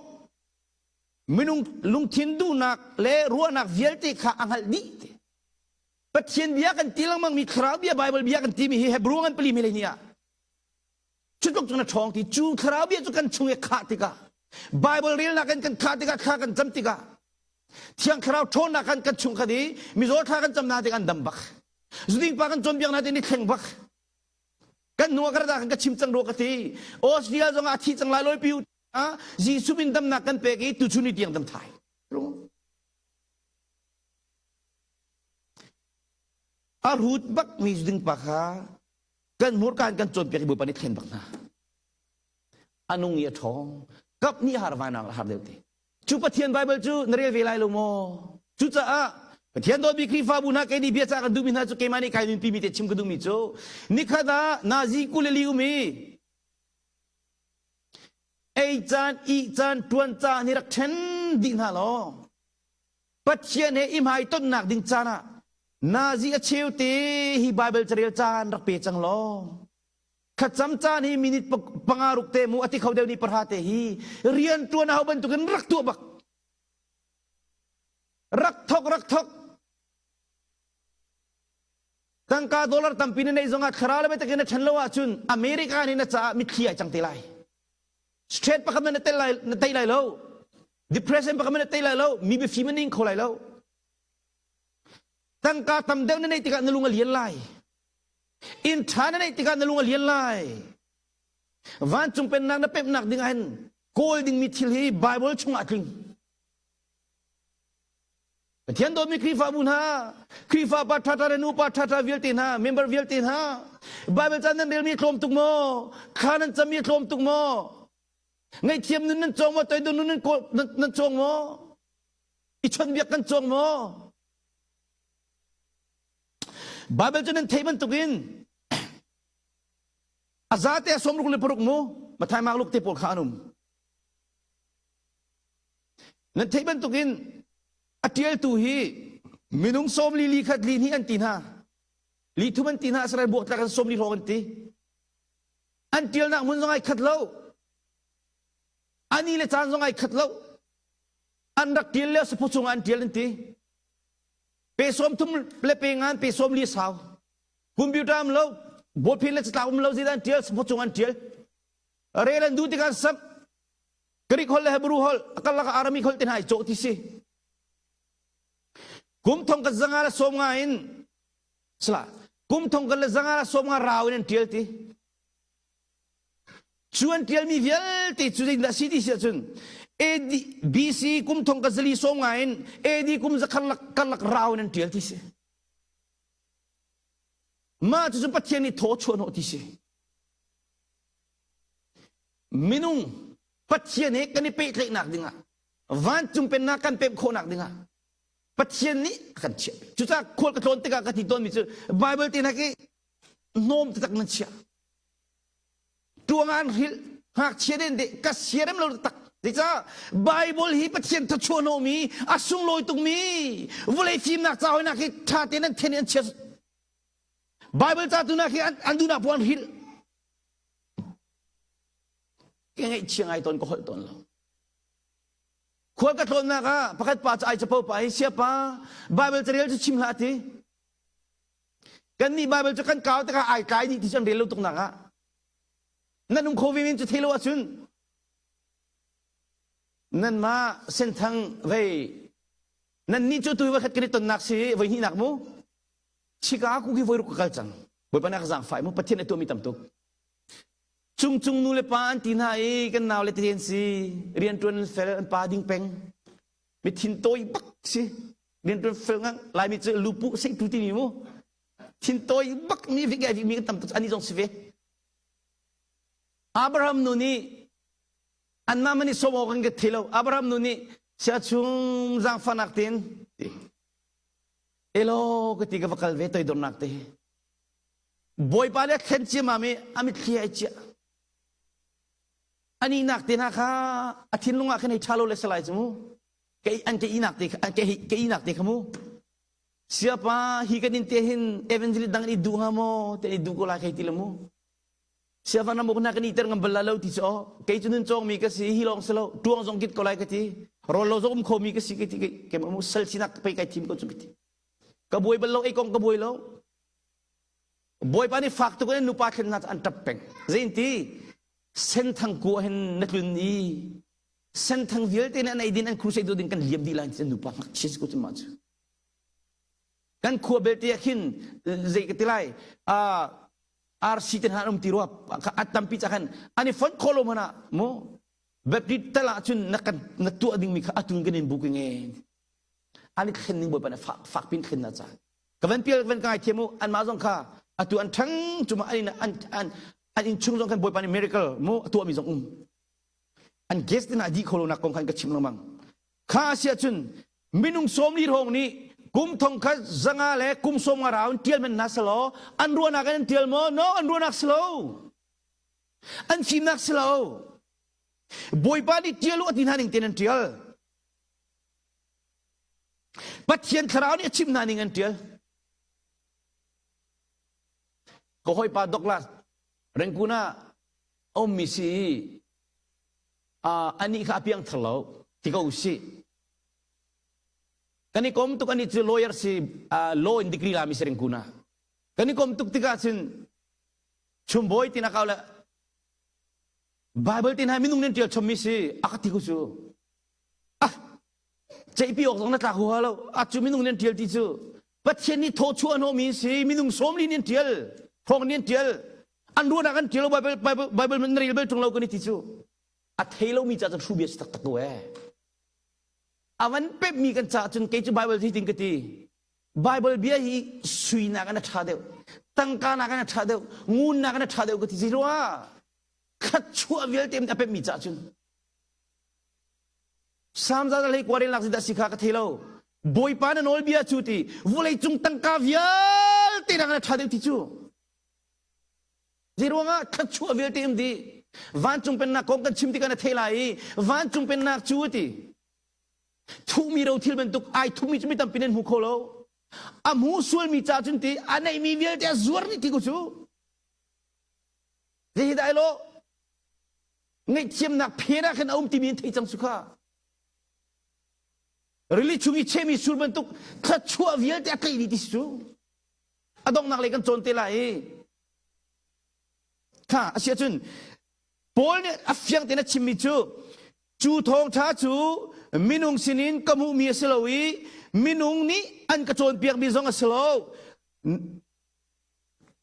Minung lungthin duhnak le ruahnak vialte kha a hngalh dih. Pathian bia kan ti lengmang mi thlarau bia Bible bia kan timi hi Hebrew ngan pali mi le ni ah cu tluk cun a ṭhawng ti cu thlarau bia cu kan chung i khah tikah Bible relnak in kan khah tikah thla kan cam tikah Thiang Thlarau ṭhawnnak kan kan chung khat i mizaw thla kan cam na tik an dam bak zuding pa kan cawnpiak na ti ni thleng bak kan nu ka kan ka chim cang rua ka ti Australia zong ah thi cang lai loi piu Jesuh min damnak kan pek i tuchun ni tiang dam thai A rut bak mi ding pa kha kan hmurka in kan cawnpiak i Bawipa nih thlen bak hna. A nung i a ṭhawng. Kap nih har vainang har deuh te. Cu Pathian Bible cu na rel ve lai lo maw? Cucaah Pathian dawtmi Khrihfabu hna kei nih bia ca kan duhmi hna cu keimah nih kai nunpi mi te chim ka duhmi cu nikhat ah nazi kuleli um i ei caan ih caan ṭuan caan hi rak ṭhen dih hna law Pathian he i hmaitonnak ding caan ah nazi a cheu te hi Bible carel caan rak pe cang law thlacam caan hi minute panga ruk te mu ati kho deuh ni pahra te hi rian tuan hau bantukin rak tuah bak rak thok rak thok tangka dollar tampi na neih zongah thlarau le biatakin na ṭhen lo ahcun America nih na caah mitthli ai cang te lai straight pakhat na tel lai na tei lai lo depression pakhat na tei lai lo mi biafim na ing kho lai lo tangka tam deuh na neih tikah na lung a lian lai inn ṭha na neih tikah na lung a lian lai vancung pennak na pemhnak ding ah hin kawl dingmi thil hi Bible chungah a tling Pathian dawtmi Khrihfabu hna, Khrihfa pa ṭhaṭha le nupa ṭhaṭha vialte hna, member vialte hna, Bible ca nan relmi tlawm tuk maw? Thla nan cammi tlawm tuk maw? Ngaihthiam nun nan cawng maw? Toidor nun nan, nan cawng maw? I chawnhbiak kan cawng maw? Bible cu nan theih bantukin a zate a 66 le paruk mu Mathai Mark Luke te pawl kha an um. Nan theih bantukin a ṭialtu hi minung sawm li li khat li hnih an ti hna. Li thum an ti hna Israel buaktlak an sawm li hrawng an ti. An ṭialnak hmun zong ai khat lo. Ani le caan zong ai khat lo. An rak ṭial lio saphu chungah an ṭial an ti. Pe sawm thum le pe ngan pe sawm li sau. Computer um lo, bawlphen le catlak um lo zeidah an ṭial saphu chung an ṭial. Rel an duh tikah an samh. Greek holh le Hebrew holh a karlak ah Aramaic holh te hna i cawh ti si. Kum thong kan zanga le sawm nga in sala kum thong kan le zanga le sawm nga rau in an tial ti. Cu an tialmi vialte cu zeitindah si ti si ahcun AD BC kum thong ka zali sawm nga in AD kum zakhat karlak rau in an tial ti si. Mah cucu Pathian nih thaw chuah hnawh ti si. Minung Pathian he kan i pehtlaihnak dingah vancung pennak kan pemh khawhnak dingah Pathian nih a kan chiah. Cucaah khual ka tlawn tikah ka ti tawnmi cu Bible te hna khi hnawm taktak nan chiah. Tuang an hrilh ngakchia den de ka siarem lo tak. Zeicah Bible hi Pathian thluachuah hnawhmi a sunglawi tukmi vawlei fimnak ca hoinak hi ṭha tein an then i an chia. Bible ca tu nak hi an duhnak puan hrilh. Ka ngaihchia ngai tawn ka holh tawn lo. Khual ka tlawnnak ah pakhat pa cu ai capo pa hi siapa Bible carel cu chim hlah ti. Kan nih Bible cu kan kau tikah ai tlai dih ti cu an rel lo tuk nak ah. Nan um kho ve men cu thei lo ahcun nanmah senthang vei nan nih cu tu voi khat kan i tonnak si voi hnihnak mu Chicago khi voi ruk ka kal cang. Bawipa nih a ka zaangfah mu Pathian a tuahmi tam tuk. Cungcung nu le pa an ti hna i kan nau le tete an si. Rianṭuan an fel, an pa ding peng. Mi thin tawi bak si. Rianṭuan fel ngang. Laimi cu lupu seitu timi mu. Thin tawi bak mi vik ai mi kan tam tuk ani zong si ve. Abraham nu nih anmah man i sawm awk an ka thei lo. Abraham nu nih sia chung zaangfahnak tein ti. Elo ka ti ka va kal ve toidornak te hi. Bawipa le thlen ciamam i a mitthli ai ciah. Ani nak te hna kha a thinlung ah khan hei ṭha lo le salai cu mu. Ke an ke inak te an ke ke inak te kha mu. Siapa hi kan in te hin evangelist dang i duh hnga maw te i duh ko lai kai ti le mu. Siapa na muk na kan iter ngam bal la lo ti cu kei cu nun cawng mi ka si hi lawng si lo tuang zong kit ko lai ka ti rawl lo zong um kho mi ka si ka ti ke mu sal sinak pei kai thim ko cu ka ti ka buai bal lo ei kong ka buai lo Bawipa nih fak tuk in nupa thlennak an ṭap peng. Zeinti senthang kua hin na tlun i senthang vialte nih an ei din an crusade ding kan liam dih lai ti nupa ngakchia si ko cu mah cu. Kan khua belte ah khin zei ka ti lai RC te hna an um ti rua a tampi ca khan an i fonh khawh lo hmanh ah mu Baptist tal ah cun na kan na tuah dingmi kha atun kan in booking e an i thlen ning Bawipa nih fak fak pin thlen na ca ka van pial ka van ka ngaithiam u anmah zong kha atu an ṭhang cuma an in an an an inn chung zong khan Bawipa nih miracle mu a tuahmi zong um an guest in a dih kho lo nak kong khan ka chim lengmang kha a si ahcun minung 40 hrawng nih kum thong khat zanga le kum sawm nga rau in ṭial men hna selaw an ruahnak in an ṭial maw no an ruahnak si lo an fimnak si lo Bawipa nih ṭial u a ti hna ning tein an ṭial Pathian thlarau nih a chimh hna ning an ṭial. Ka hawipa Douglas Rangoon ah a ummi si i anih kha a piangthar lo ti ko usih. Kan i kom tuk anih cu lawyer si law in degree lami si Rangoon ah. Kan i kom tuk tikah cun chumbawi tinak au le Bible tin hai minung nih ṭial chommi si a ka ti ko cu. Ah, ceihpi awk zong na tlak huha lo. A cu minung nih an ṭial ti cu. Pathian nih thawchuah a hnawhmi si minung 40 nih an ṭial. Hrawng nih an ṭial. An ruahnak an ṭial Bible, Bible, Bible na rel bal ṭung lo kan i ti cu. A thei lomi ca cun hru bia si taktak ko eh. A van pepmi kan caah cun kei cu Bible hi tin ka ti. Bible bia hi sui nak in a ṭha deuh, tangka nak in a ṭha deuh, ngun nak in a ṭha deuh ka ti si rua. Khat chuah vialte a pepmi caah cun Psalm za hlei kuarin lak dah si kha ka thei lo. Bawipa na nawlbia cu ti vawlei cung tangka vialte nak na ṭha deuh ti cu. Zeiruangah thluachuah vialte um dih. Vancung pennak kong kan chim tikah na thei lai i vancung pennak cu ti thuhmi rothil bantuk ai thupmi cu mi tampi nan hmu kho lo. A hmu sualmi ca cun ti a neihmi vialte a zuar dih ti ko cu. Zei hi dah lo ngaihthiamnak phen ah khan a um timi an thei cang su kha rili chung i chemi sur bantuk thluachuah vialte a tlaih dih ti si cu a donghnak lei kan cawn te lai i kha a si ahcun Paul nih a fiang tein a chimmi cu cu thawngṭha cu minung sinin ka hmuhmi a si lo i minung nih an ka cawnpiakmi zong a si lo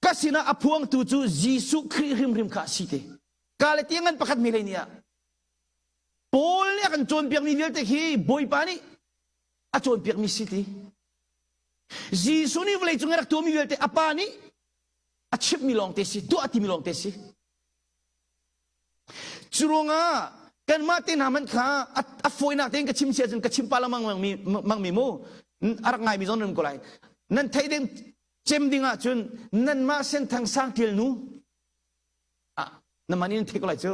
ka sinah a phuangtu cu Jesuh Khrih hrimhrim kha a si te ka le tiang an pakhat mi hlei nih ah Paul nih a kan cawnpiakmi vialte khi Bawipa nih a cawnpiakmi si ti Jesuh nih vawlei cung i rak tuahmi vialte a pa nih a chimhmi lawngte si tuah timi lawngte si cu ruangah kanmah te hna hmanh kha a fawinak tein ka chim si ahcun ka chim pa lengmang mi mangmi mu a rak ngaimi zong nan ko lai nan theih ding cem ding ahcun nanmah senthang sang tial nu ah namah nih nan theih ko lai cu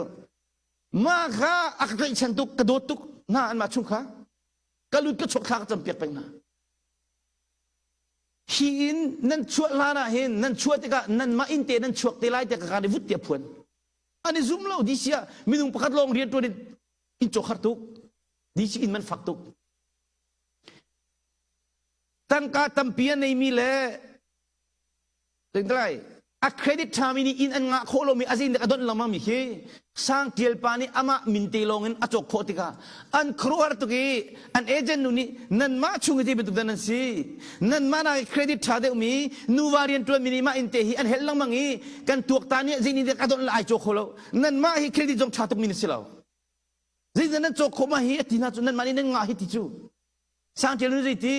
mah kha a ka tlaihchan tuk ka dawt tuk hna anmah chung kha ka lut ka chuak thla ka campiak peng hna hi in nan chuah hlan ah hin nan chuah tikah nanmah inn te nan chuak te lai tiah ka kaan i vut tiah phuan an i zum lo DC ah minung pakhat lawng rian ṭuan in inn cawk har tuk DC inn man fak tuk tangka tampi a neimi le Tingtlai, a credit ṭhami nih inn an ngah khawh lomi a zein dek a donh lengmang mi khi Sang Tial pa nih amah min te lawng in a cawk khawh tikah an khuaruahhar tuk i an agent nu nih nanmah chung i ti bantuk dah nan si nanmah nak i credit ṭha deuhmi nuva rianṭuan mi nih mah inn te hi an helh lengmang i kan tuaktan nih zei nih dek a donh le ai caw kho lo nanmah hi credit zong ṭha tuk mi na si lo zeidah nan cawk khawh mah hi a ti hna cu nanmah nih nan ngah hi ti cu Sang Tial nu zei ti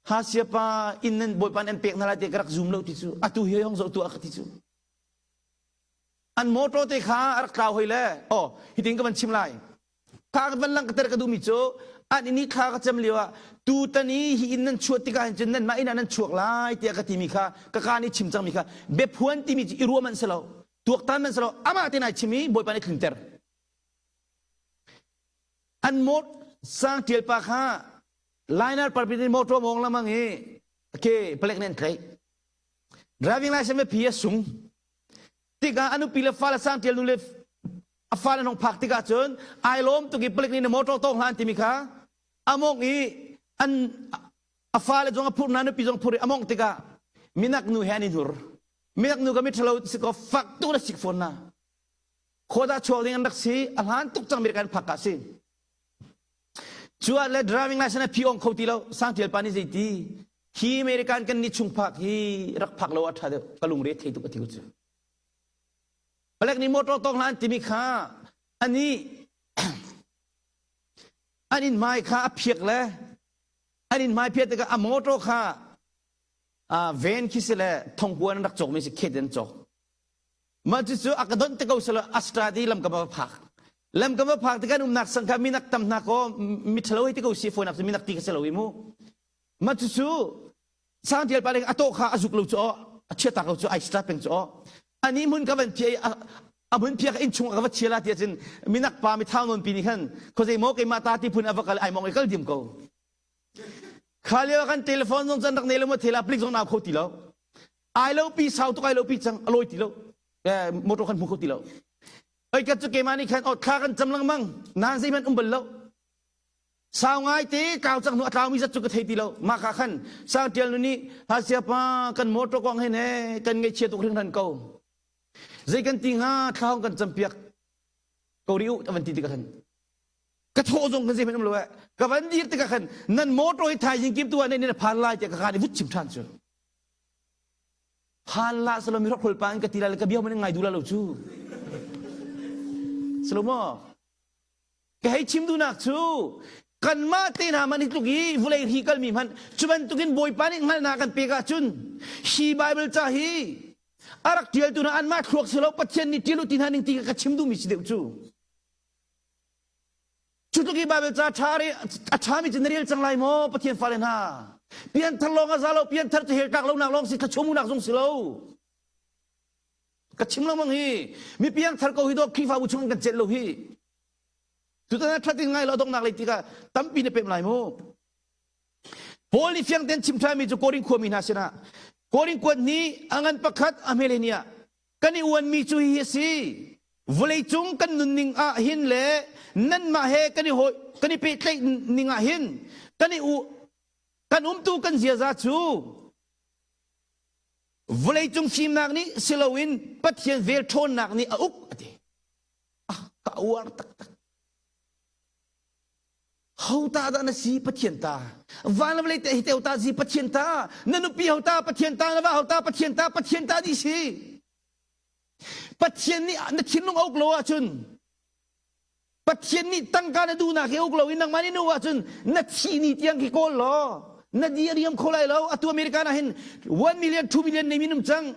Hasia pa inn nan bawipa nan pek hna lai ti ka rak zum lo ti cu atu hi hong zoh tuah ka ti cu an motor te kha a rak tlau hoi le oh hitin ka van chim lai kha van lang ka ter ka duhmi cu An inn i thla ka cam lio ah tutan i hi inn nan chuah tikah hin cun nanmah inn ah nan chuak lai tiah ka timi kha ka kaa nih chim cangmi kha biaphuan timi cu i ruah manh si lo tuaktan manh si lo amah te nai chim i Bawipa nih tlinter. An mawt sang ṭial pa kha liner parpit in motor mawng lamang i ke palek nih an tlaih. Driving license phi a sung. Tikah a nupi le fale sang ṭial nu le a fale hong phak tikah cun ai lawm tuk i palik nih na motor tawng hlan timi kha a mawngh i an a fale zong a phurh hna nupi zong phurh i a mawngh tikah minak nu he an i hnur. Minak nu ka miṭhalo si kaw fak tuk na sik fawn na. Khuadah chuak ding an rak si a hlan tuk cang mi kan phak ka si. Cu ah le driving license a phi ong kho ti lo sang tial pa nih zeiti hi American kan ni chung phak hi rak phak lo a ṭha deuh ka lungre thei tuk a ti ko cu. Palek nih motor tawng hlan timi kha ani an in hmai kha a phiak le an in hmai phiak tikah a motor kha van khi si le thongkuan an rak cawkmi si khet an cawk. Mah cucu a ka donh te ko selo Astradi lam ka va phak. Lam ka va phak tikah umnak sang kha minak tam hna ko miṭhalo hei ti ko si fawinak cu minak ti ka si lo i mu. Mah cucu sangtial pa a tawh kha a zuk lo cu aw a chia ta ko cu ai start peng cu aw ani hmun ka van phia i a hmun phia ka inn chung ka va chia la ti ahcun minak pa mi thau nawn pi nih khan khuazei maw keimah ta ti phun a va kal ai mong i kal dim ko. Kha lio kan telephone zong can rak nei lo ma thela plik zong nau kho ti lo. Ai lo pi sau tuk ai lo pi cang a lawi ti lo. Motor kan hmu kho ti lo. Oi kat cu keimah nih khan oh thla kan cam lengmang nan zeihmanh um bal lo. Sau ngai te kau cang hnu a tlaumi zat cu ka thei ti lo. Mah ka khan sang tial nu nih hasia pa kan motor kong he ne kan ngaihchia tuk hringhran ko. Zei kan ti hnga thla hong kan cam piak ko ri u van ti tikah khan ka thawh zong kan zeihmanh um lo eh ka van dir tikah khan nan motor hi thaizing kim tu ah nan phan lai tiah ka kaan i vut chim ṭhan cu phan la salo mi hrokhrol pa in ka ti lai le ka bia man ngai du la lo cu salo maw ka hei chim duhnak cu kanmah te hna man hi tluk i vulei ri kalmi hmanh cu bantukin bawipa nih hngalhnak kan pek ahcun hi Bible ca hi a rak ṭialtu hna anmah thluak si lo Pathian nih ṭial u ti hna ning ti ka chim duhmi si deuh cu Cu tluk i Baibal ca ṭha a ṭhami cu na rel cang lai maw Pathian fale hna? Pianthar lawng a za lo, pianthar cu hell tlak lonak lawng si, thluachuahmuhnak zong si lo. Ka chim lengmang hi, mi piangthar ko hi dawh Khrihfabu chung kan celh lo hi. Tutan ah ṭhat in ngai lo donghnak lei tikah tampi na pem lai mu. Paul nih fiang tein chim ṭhanmi cu Korin khuami hna sinah Korin kuat nih a ngan pakhat a hmele ni ah kan i uanmi cu hihi a si vawleicung kan nunning ah hin le nanmah he kan i hawi kan i pehtlaih ning ah hin kan i u kan umtu kan ziaza cu vawleicung fimnak nih si loin Pathian vel ṭhawnnak nih a uk a ti ah ka uar taktak Ho ta dah na si Pathian ta? Van le vawlei te hi teu ta si Pathian ta? Na nupi ho ta Pathian ta? Na va ho ta Pathian ta? Pathian ta dih si. Pathian nih na thinlung a uk lo ahcun Pathian nih tangka na duhnak hi uk lo in nangmah nih na uk ahcun na thih ni tiang khi kawl law na di a riam kho lai lo. Atu American ah hin 1 million 2 million nei minum cang.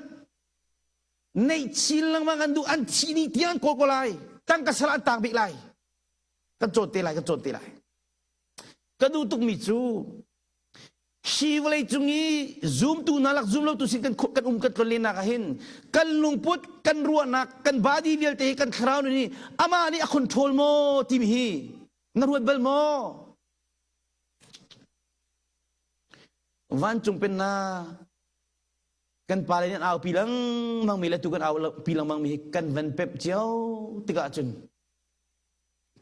Neih chin lengmang an duh an thih ni tiang an kawl ko lai. Tangka sal an tang bik lai. Kan cawn te lai kan cawn te lai ka duh tukmi cu hi vawlei cung i zumtu hna lak zum lotu sin kan kan um kan tlon lennak ah hin kan lungput kan ruahnak kan body vialte hi kan thlarau nih amah nih a control maw timi hi na ruat bal maw vancung pennak kan pale nih an aupi lengmang mi le tu kan aupi lengmang mi hi kan van pemh cio tikah cun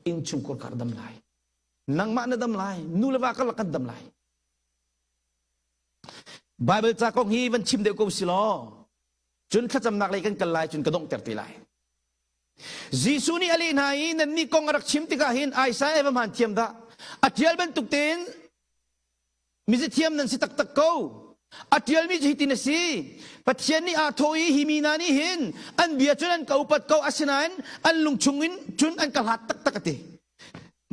innchungkhar kar dam lai nangmah na dam lai nu le va karlak kan dam lai Bible ca kong hi van chim deuh ko si law cun thlacamnak lei kan kal lai cun ka donghter te lai Jesuh nih a leh hna i nannih kong a rak chim tikah hin Isaiah va hmaan thiam dah a ṭial bantuk tein Mizithiam nan si taktak ko. A ṭialmi cu hitin a si. Pathian nih aa thawh i hi mi hna nih hin an bia cun an ka upat ko asinain an lung chungin cun an ka hlat taktak a ti.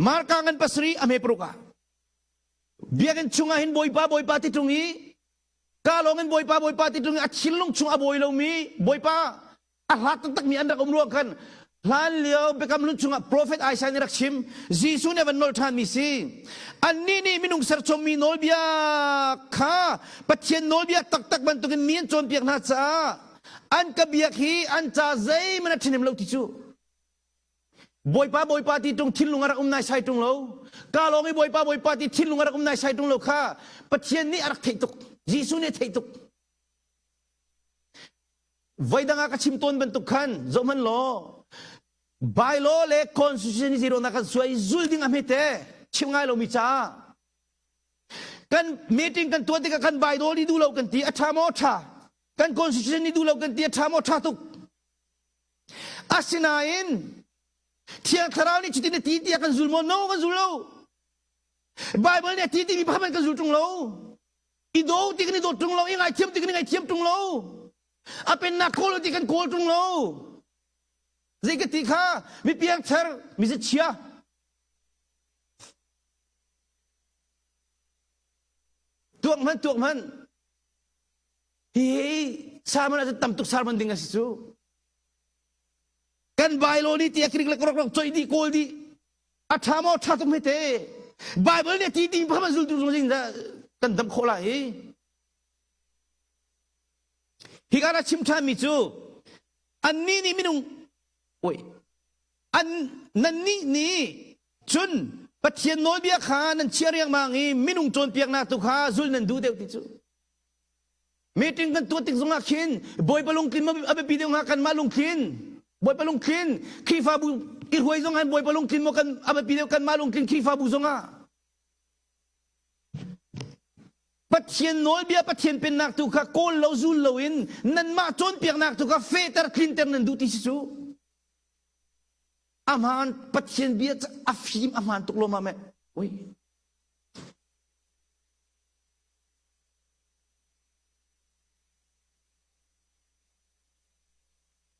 Marka ngan pasarih a hme paruk ah biakinn chungah hin Bawipa Bawipa ti ṭung i ka lawng in Bawipa Bawipa ti ṭung i a thinlung chung a bawi lomi Bawipa a hlat taktakmi an rak um ruang khan. Hlan lio biakam hlun chungah profet Isaiah nih rak chim, Jesuh nih a van nolh ṭhanmi si. Annih nih minung serchommi nawlbia kha Pathian nawlbia taktak bantukin mi an cawnpiak hna caah an ka biak hi an ca zeihmanh a ṭhahnem lo ti cu. Bawipa Bawipa ti ṭung thinlung a rak um naisai ṭung lo. Ka lawng i Bawipa Bawipa ti thinlung a rak um naisai ṭung lo kha Pathian nih a rak theih tuk. Jesuh nih a theih tuk. Voidang ah ka chim tawn bantuk khan zohhmanh law bylaw le constitution hi zeiruang dah kan suai zul ding a hmete chim ngai lomi caah kan meeting kan tuah tikah kan bylaw nih duh lo kan ti a ṭha maw ṭha kan constitution nih duh lo kan ti a ṭha maw ṭha tuk Asinain Thiang Thlarau nih cutin a ti tiah kan zul maw? No, kan zul lo. Bible nih a ti timi pakhat kan zul ṭung lo. I daw ti kan i dawt ṭung lo, i ngaithiam ti kan i ngaithiam ṭung lo. A pennak kawl ti kan kawl ṭung lo. Zei ka ti kha mi piangthar, mi chia. Tuak hmanh, tuak hmanh. Hi sermon ah tam tuk sermon ding a si cu. Kan Bible nih ti a krik le krok rok choi dih kawl dih. A tha maw tha tuk hmete. Bible nih ti ding pham zul tu zong zing kan dam khawh lai hi. Hi ka chim than mi cu annih nih minung oi an nannih nih cun Pathian nawlbia kha nan chia riangmang i minung cawnpiaknak tu kha zul nan duh deuh ti cu. Meeting kan tuah tik zongah khin Bawipa lungtlin a biapi deuh hnga kanmah lungtlin. Bawipa lungtlin Khrihfabu i hruai zong han Bawipa lungtlin maw kan a biapi deuh kanmah lungtlin Khrihfabu zongah. Pathian nawlbia Pathian pennak tu kha kawl lo zul loin nanmah cawnpiaknak tu kha fehter tlinter nan duh ti si cu. A hmaan Pathian bia a fim a hmaan tuk lo ma meh. Ui.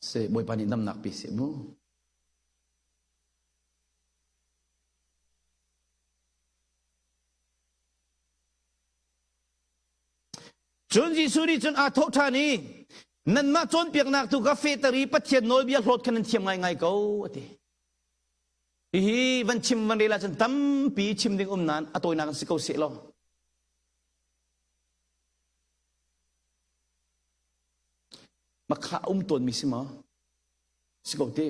Se Bawipa nih damnak pe seh mu. Cun Jesuh nih cun aa thawh ṭhan i nanmah cawnpiaknak tu kha fehter i Pathian nawlbia hlawt kha nan thiam ngaingai ko a ti. Hihi van chim van rel ahcun tampi chim ding um nain a tawinak in si ko seh law. Makha um tawnmi si maw? Si ko ti.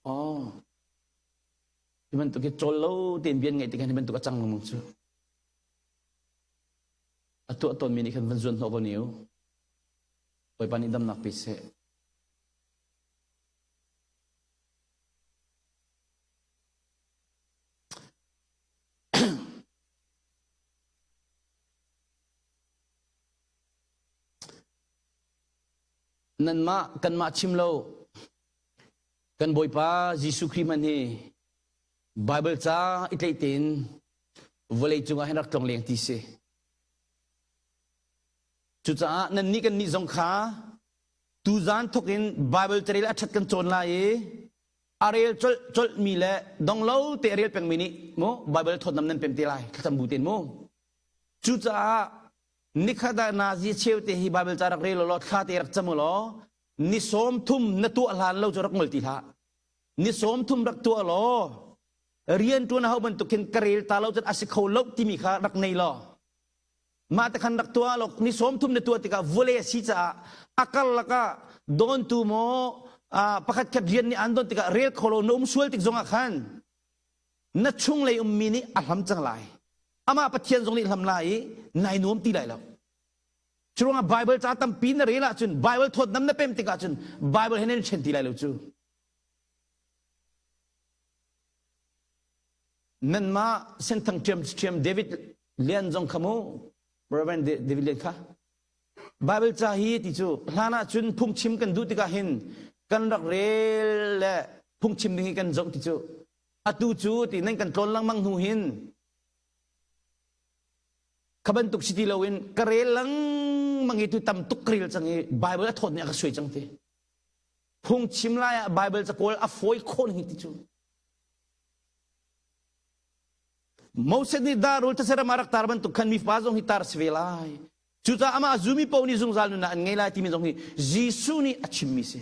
Oh. Hi bantuk hi cawl lo tein bian ngaih tikhan hi bantuk a cang lengmang cu. A tuah tawnmi nih khan van zuan hnawh ko ni u. Bawipa nih damnak pe seh. Nanmah kanmah chim lo kan Bawipa Jesuh Khrih hmanh hi Bible ca i tlaih tein vawlei cungah hin rak tlong leng ti si. Cucaah nannih kannih zong kha tuzan thok in Bible carel a ṭhat kan cawn lai i a rel colh colhmi le dong lo te a rel pengmi nih mu Bible thawtnam nan pem te lai thlacam bu tein mu. Cucaah nikhat ah nazi cheu te hi Bible ca rak rel law thla te rak cam law ni sawm thum na tuah hlan lo cu rak ngol ti hlah. Ni sawm thum rak tuah law rian ṭuan a hau bantuk khin ka rel ta lo cun a si kho lo timi kha rak nei law mah te khan rak tuah law ni sawm thum na tuah tikah vawlei a si caah a karlak ah dawntu maw pakhat khat rian nih an don tikah rel kho lo na um sual tik zongah khan na chunglei ummi nih a hlam cang lai amah Pathian zong nih hlam lai i nai nuam ti lai lo curuangah Bible ca tampi na rel ahcun Bible thawtnam na pem tikah cun Bible he nan ṭhen ti lai lo cu Nanmah senthang ṭhiamṭhiam David Lian zong kha mu, Reverend David Lian kha. Bible ca hi ti cu hlan ah cun phungchim kan duh tikah hin kan rak rel le phungchim ding hi kan zoh ti cu. Atu cu ti nan kan tlawn lengmang hnu hin kha bantuk si ti loin ka rel lengmang i tu tam tuk ka rel cang i Bible a thawt nih a ka suai cang ti. Phungchim lai ah Bible ca kawl a fawi khawh ning ti cu. Moses nih darul thaseram a rak tar bantuk khan mifa zong hi tar si ve lai. Cucaah amah zumi paoh nih zungzal nunnak an ngei lai timi zong hi Jesuh nih a chimmi si.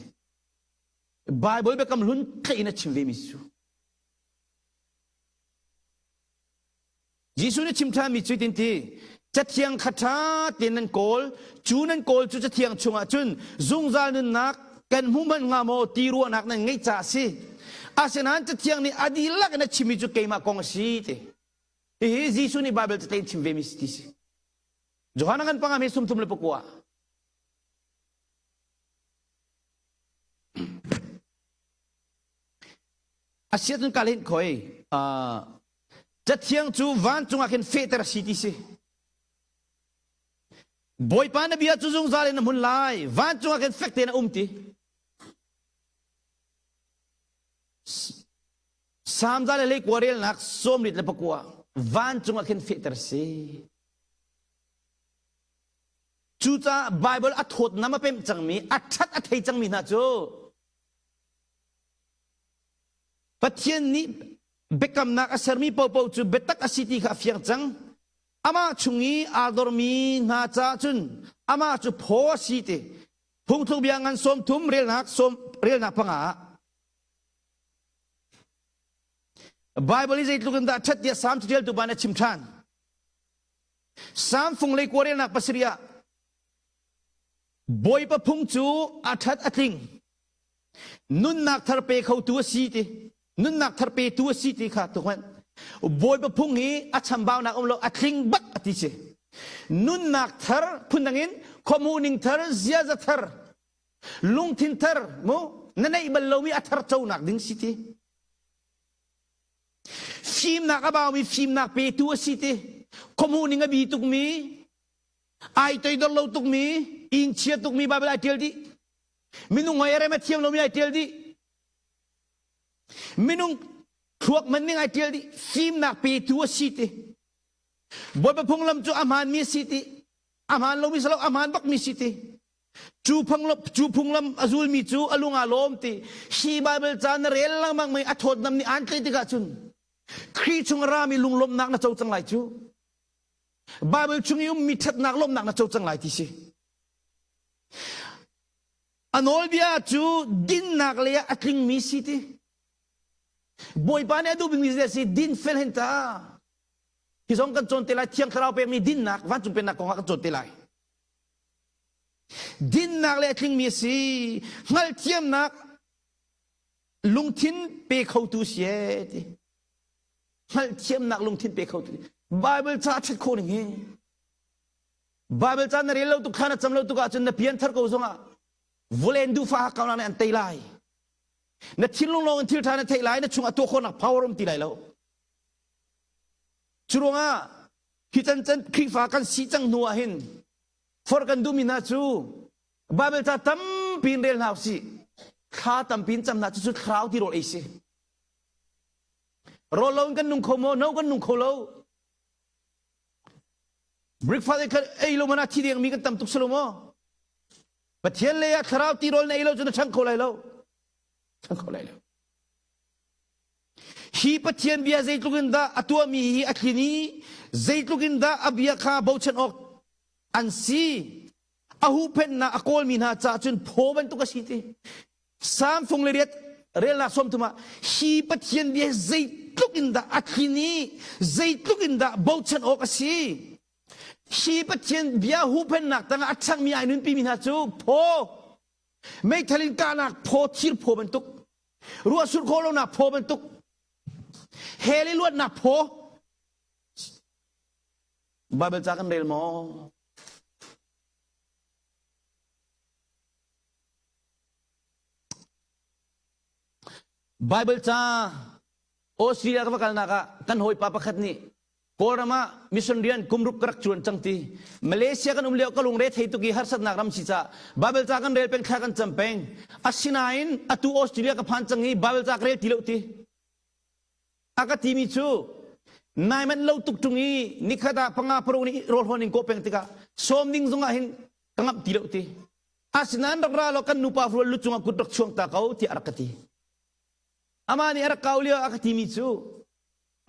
Bible biakam hlun tleih in a chim ve mi cu. Jesuh nih chim ṭhanmi cu tin ti Cathiang kha ṭha tein nan kawl cu nan kawl cu cathiang chungah cun zungzal nunnak kan hmu hmanh hnga maw ti ruahnak nan ngeih caah a si. Asinain cathiang nih a dihlak in a chimmi cu keimah kong a si ti. Hihi Jesuh nih Baibal catlein chim vemi si ti si. Johan a kan panga mi sum thum le pakua. Asiah cun ka len khoi. Cathiang cu vancung ah khin fehter a si ti si. Bawipa na bia cu zungzal in a hmun lai. Vancung ah khin fek tein a um ti. Salm za le leikua relnak sawmrit le pakua vancung ah khin fehter si. Cucaah Bible a thawtnam a pemh cangmi, a ṭhat a thei cangmi hna cu Pathian nih biakamnak a sermi paohpaoh cu biatak a si ti kha a fiang cang. Amah chung i aa dormi hna caah cun amah cu phaw a si ti. Phungthluk bia ngan sawm thum relnak sawm relnak panga ah Bible i zeitluk in dah ṭhat tiah Salm caṭialtu pa nih a chim ṭhan. Salm fung lei kua relnak pasarih ah Bawipa phung cu a ṭhat a tling. Nunnak thar pe khotu a si ti. Nunnak thar petu a si ti kha tu hmanh. Bawipa phung hi a chambaunak um lo a tling bak a ti si. Nunnak thar phundang in khuamuhning thar ziaza thar lungthin thar mu na neih bal lomi a thar conak ding si ti. Fimnak a baumi fimnak petu a si ti. Khuamuhning a bi tukmi ai toidor lo tukmi inn chia tukmi Bible ai ṭial dih. Minung hoi a rem a thiam lomi ai ṭial dih. Minung thluak man ning ai ṭial dih. Fimnak petu a si ti. Bawipa phunglam cu a hmaanmi a si ti. A hmaan lomi si lo, a hmaan bakmi si ti. Cu phunglam, cu phunglam a zulmi cu a lung aa lawm ti. Hi Bible ca na rel lengmang mei a thawtnam nih aan tlaih tikah cun Khrih chung a rami lunglawmhnak na co cang lai cu. Bible chung i ummi ṭhatnak lawmhnak na co cang lai ti si. A nawlbia cu dinnak lei ah a tlingmi si ti. Bawipa nih a duh bikmi a si dinfel hen ta. Hi zong kan cawn te lai Thiang Thlarau pekmi dinnak vancung pennak kong ah kan cawn te lai. Dinnak le a tlingmi a si. Hngalhthiamnak lungthin pe khotu si e ti. Hngalhthiamnak lungthin pe khotu. Bible ca a ṭhat khawh ning hi. Bible ca na rel lo tuk thla na cam lo tuk ahcun na pianthar ko zongah vawlein duhfah hakkaunak nih an tei lai. Na thinlung lawng in thil ṭha na theih lai, na chungah tuah khawhnak power um ti lai lo. Cu ruangah hi can can Khrihfa kan si cang hnu ah hin forh kan duhmi hna cu Bible ca tampi in rel hna usih. Thla tampi in cam hna cucu thlarau ti rawl ei si. Rawl lo in kan nung kho maw? No kan nung kho lo. Breakfast kha ei lo mana thi deng mi kan tam tuk salo maw? Pathian lei ah thlarau ti rawl na ei lo cu na chang kho lai lo. Chang kho lai lo. Hi Pathian bia zeitluk in dah a tuahmi hi a tlin i zeitluk in dah a bia kha bochan awk an si. A huhphenhnak a kawlmi hna caah cun phaw bantuk a si ti. Salm fung le riat relnak sawmthum ah hi Pathian bia zeitluk in dah a tlin i zeitluk in dah bochan awk a si. Hi Pathian bia huhphenhnak tangah a ṭhangmi ai nunpimi hna cu phaw meithal in kahnak phaw thir phaw bantuk ruah surh khawh lonak phaw bantuk hell i luatnak phaw Bible ca kan rel maw? Bible ca Australia ka va kalnak ah kan hawipa pakhat nih Kawlram ah mission rian kum ruk ka rak cuan cang ti Malaysia kan um lio ka lungre thei tuk i harsatnak ram si ca Bible ca kan rel peng thla kan cam peng asinain atu Australia ka phan cang i Bible ca ka rel ti lo ti a ka timi cu nai manh lo tuk ṭung i nikhat ah panga paruk nih rawl hawn in kawh peng tikah sawm ding zongah hin ka ngamh ti lo ti asinain rak ra law kan nupa rual lu cungah kut rak chuang ta ko tiah a rak ka ti amah nih a rak kau lio a ka timi cu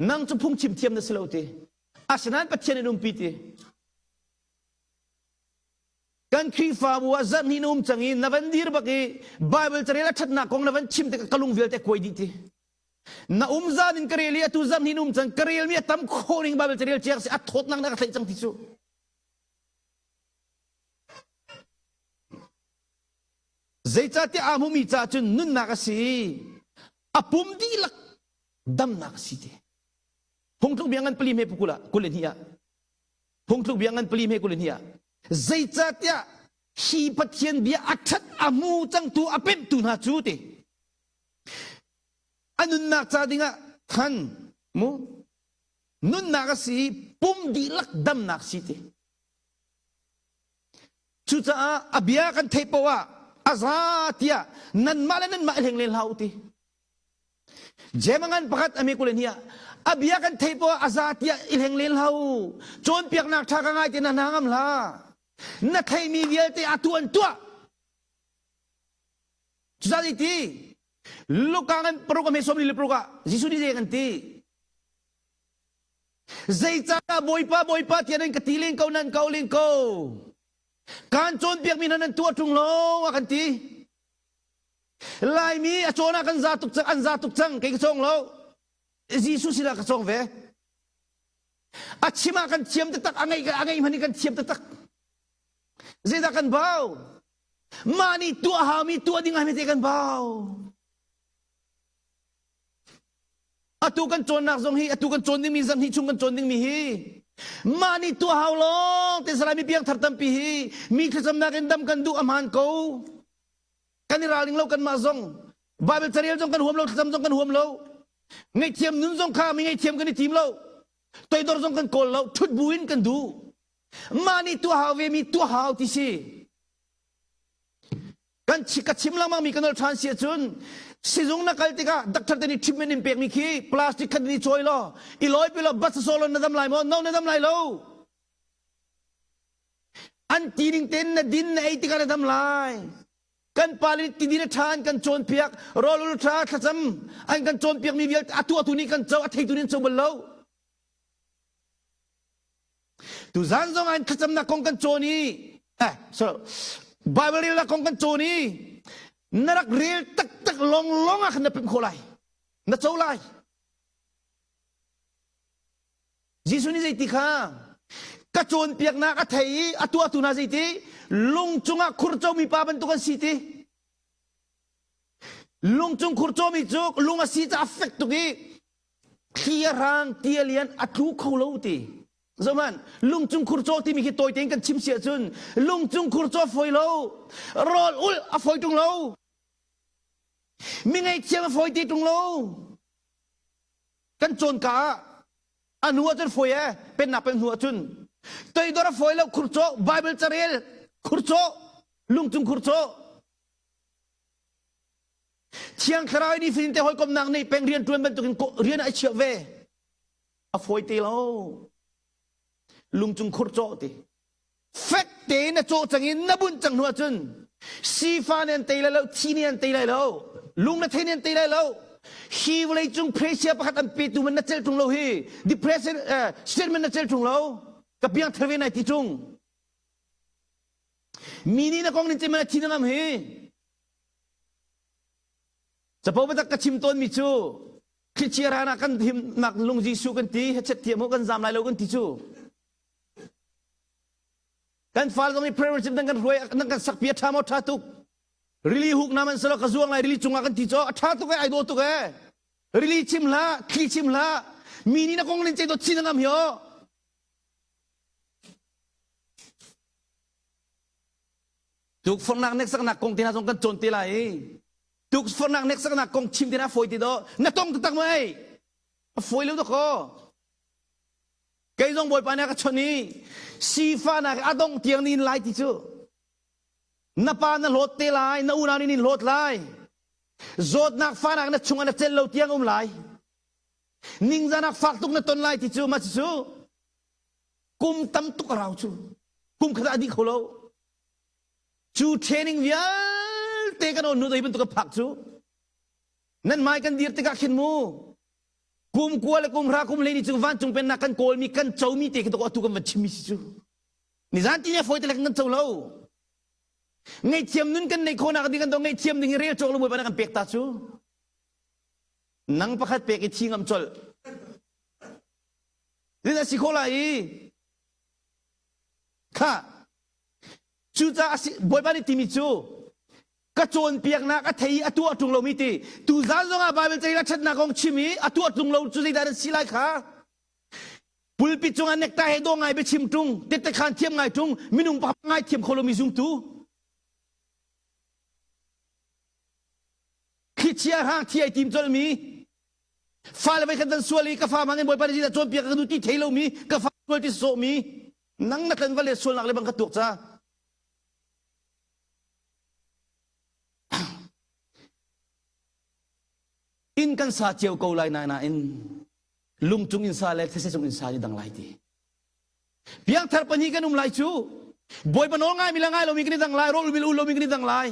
nang cu phungchim thiam na si lo ti asinain Pathian in umpi ti. Kan Khrihfabu ah zarh hnih na um cang i na van dir bak i Bible carel a ṭhatnak kong na van chim tikah ka lung vialte kuai dih ti. Na um zan in ka rel i atu zarh hnih na um cang ka relmi a tam khawh ning Bible carel ciak si a thawtnak na ka theih cang ti cu. Zeicahtiah aa hmumi ca cun nunnak a si i a pum dihlak damnak a si ti. Phungtluk bia ngan pali hme pukul ah 22 ah Phungtluk bia ngan pali hme 22 ah zeicahtiah hi Pathian bia a ṭhat a hmu cangtu a pemhtu hna cu ti a nunnak ca dingah khan mu nunnak a si i pum dihlak damnak si ti Cucaah a bia kan theih paoh ah a za tiah nanmah le nanmah i hleng len hlah u ti. Jeim a ngan pakhat a mi 22 ah a bia kan theih paoh ah a za tiah i hleng len hlah u. Cawnpiaknak ṭha ka ngai ti na hna ngam hlah. Na theihmi vialte a tu an tuah. Cucaah ti Luka ngan paruk a hme sawm li le paruk ah Jesuh nih zei kan ti? Zeicahdah Bawipa, Bawipa tiah nan ka ti len ko, nan ko len ko. Kaan cawnpiakmi hna nan tuah ṭung lo, a kan ti. Laimi a cawn ah kan za tuk cang, an za tuk cang, kei ka cawng lo. Jesuh sinah ka cawng ve. A chim ah kan thiam taktak, a ngeih a ngeih hmanh in kan thiam taktak. Zeidah kan bau? Mah nih tuah haumi tuah ding ah kan bau. Atu kan cawnnak zong hi atu kan cawn dingmi zarhhnih chung kan cawn dingmi hi mah nih tuah hau lawng te Israel mi piangthar tampi hi mi thlacamnak in dam kan duh a hmaan ko. Kan i ralring lo kanmah zong Bible carel zong kan huam lo thlacam zong kan huam lo ngaihthiam nun zong kha mi ngaihthiam kan i tim lo toidor zong kan kawl lo ṭhut bu in kan duh mah nih tuah hau ve mi tuah hau ti si Kan ka chim lengmang mi ka nol ṭhan si ahcun sizung na kal tikah doctor te nih treatment in pekmi khi plastic khat in i cawi law i lawi pi law bat saw law na dam lai maw? No na dam lai lo. An ti ning tein na din na ei tikah na dam lai. Kan pa nih ti din a ṭha an kan cawnpiak, rawl ul ṭha thlacam an kan cawnpiak mi vialte atu atu nih kan co a theitu nih an co bal lo. Tuzan zong an thlacamnak kong kan cawn i eh so Bible relnak kong kan cawn i na rak rel taktak longlong ah khan na pemh khawh lai. Na co lai. Jesuh nih zeiti kha ka cawnpiaknak a thei i a tuahtu hna zeiti lung cungah khur comi pa bantuk an si ti. Lung cung khur comi cu lung a si caah fek tuk i thli a rang ti a lian a tlu kho lo ti zohman lungcung khur caw timi khi tawi tein kan chim si ahcun lungcung khur caw fawi lo rawl ul a fawi tung lo mi ngeihthiam a fawi ti tung lo kan cawn ka ah a hnu ahcun fawi e pennak pen hnu ahcun toidor a fawi lo khur caw bible carel khur caw lungcung khur caw Thiang Thlarau nih nifatin te hawikomnak nih peng rian ṭuan bantukin rian ai chiah ve. A fawi te lo. Lungcung khur cawh ti. Fek tein na cawh cang in na bunh cang hnu ahcun sifa nih an tei lai lo, thi nih an tei lai lo, lung na thei nih an tei lai lo. Hi vawlei cung pressure pakhat an petu man na celh ṭung lo hi depression eh, statement na celh ṭung lo. Ka piang thar ve nai ti ṭung. Mi nih na kong nin cem na thi na ngam hi. Capo biatak ka chim tawnmi cu thlichia ran ah kan himnak lung Jesuh kan ti hechet thiam kan zam lai lo kan ti cu kan fal zong nih prayer nan kan hruai nan kan sakpi a ṭha maw ṭha tuk rili huk na man selo ka zuang lai rili cungah kan ti cu a ṭha tuk e ai dawh tuk e rili chim hlah thli chim hlah mi nih na kong nin cei dawt chin ngam hi o Tukforhnak neksaknak kong te hna zong kan cawn te lai i tukforhnak neksaknak kong chim te hna fawi ti do na tong taktak maw ei a fawi lo dakaw kei zong bawipa nih a ka chawnh i sifahnak a dongh tiang nin lai ti cu na pa na hlawt te lai na unau nih nin hlawt lai zawtnak fahnak na chungah na celh lo tiang um lai ningzahnak fak tuk na ton lai ti cu mah cu kum tam tuk a rau cu kum khat ah a dih kho lo cu training vialte kan on hnu hi bantuk a phak cu nan mai kan dir tikah khin mu kum kua le kum hra kum hlei ni cu vancung pennak kan kawlmi kan comi te khi atu kan van chimmi si cu nizan ti ne fawi te le kan co lo. Ngaihthiam nun kan neih khawhnak ding kan to ngaihthiam ding hi rel cawk lo Bawipa na kan pek ta cu. Nang pakhat pek i thi ngam colh. Zin a si kho lai i kha cucaah Bawipa nih timi cu ka cawnpiaknak a thei i a tuah ṭung lomi ti tuzaan zongah Baibal cei la ṭhatnak kong chim i a tuah ṭung lo cu zeidah nan si lai kha pulpit cungah nektai he daw ngai biachim ṭung tettekhan thiam ngai ṭung minung pakhat ngai thiam kho lomi zumtu thlichia hrang thi ai tim colmi fale voi khat dan sual i ka fa hmang in bawipa nih zeidah cawnpiak ka duh ti thei lomi ka fa sual ti sawhmi nang na tlanval le sualnak le bang ka tuak ca Inn kan sa cio ko lai nain lungcung inn sa le these cung inn sa ni dang lai ti. Piangthar pahnih kan um lai cu Bawipa nawl ngai mi le ngai lomi kan i dang lai, rawl mi le ul lomi kan i dang lai.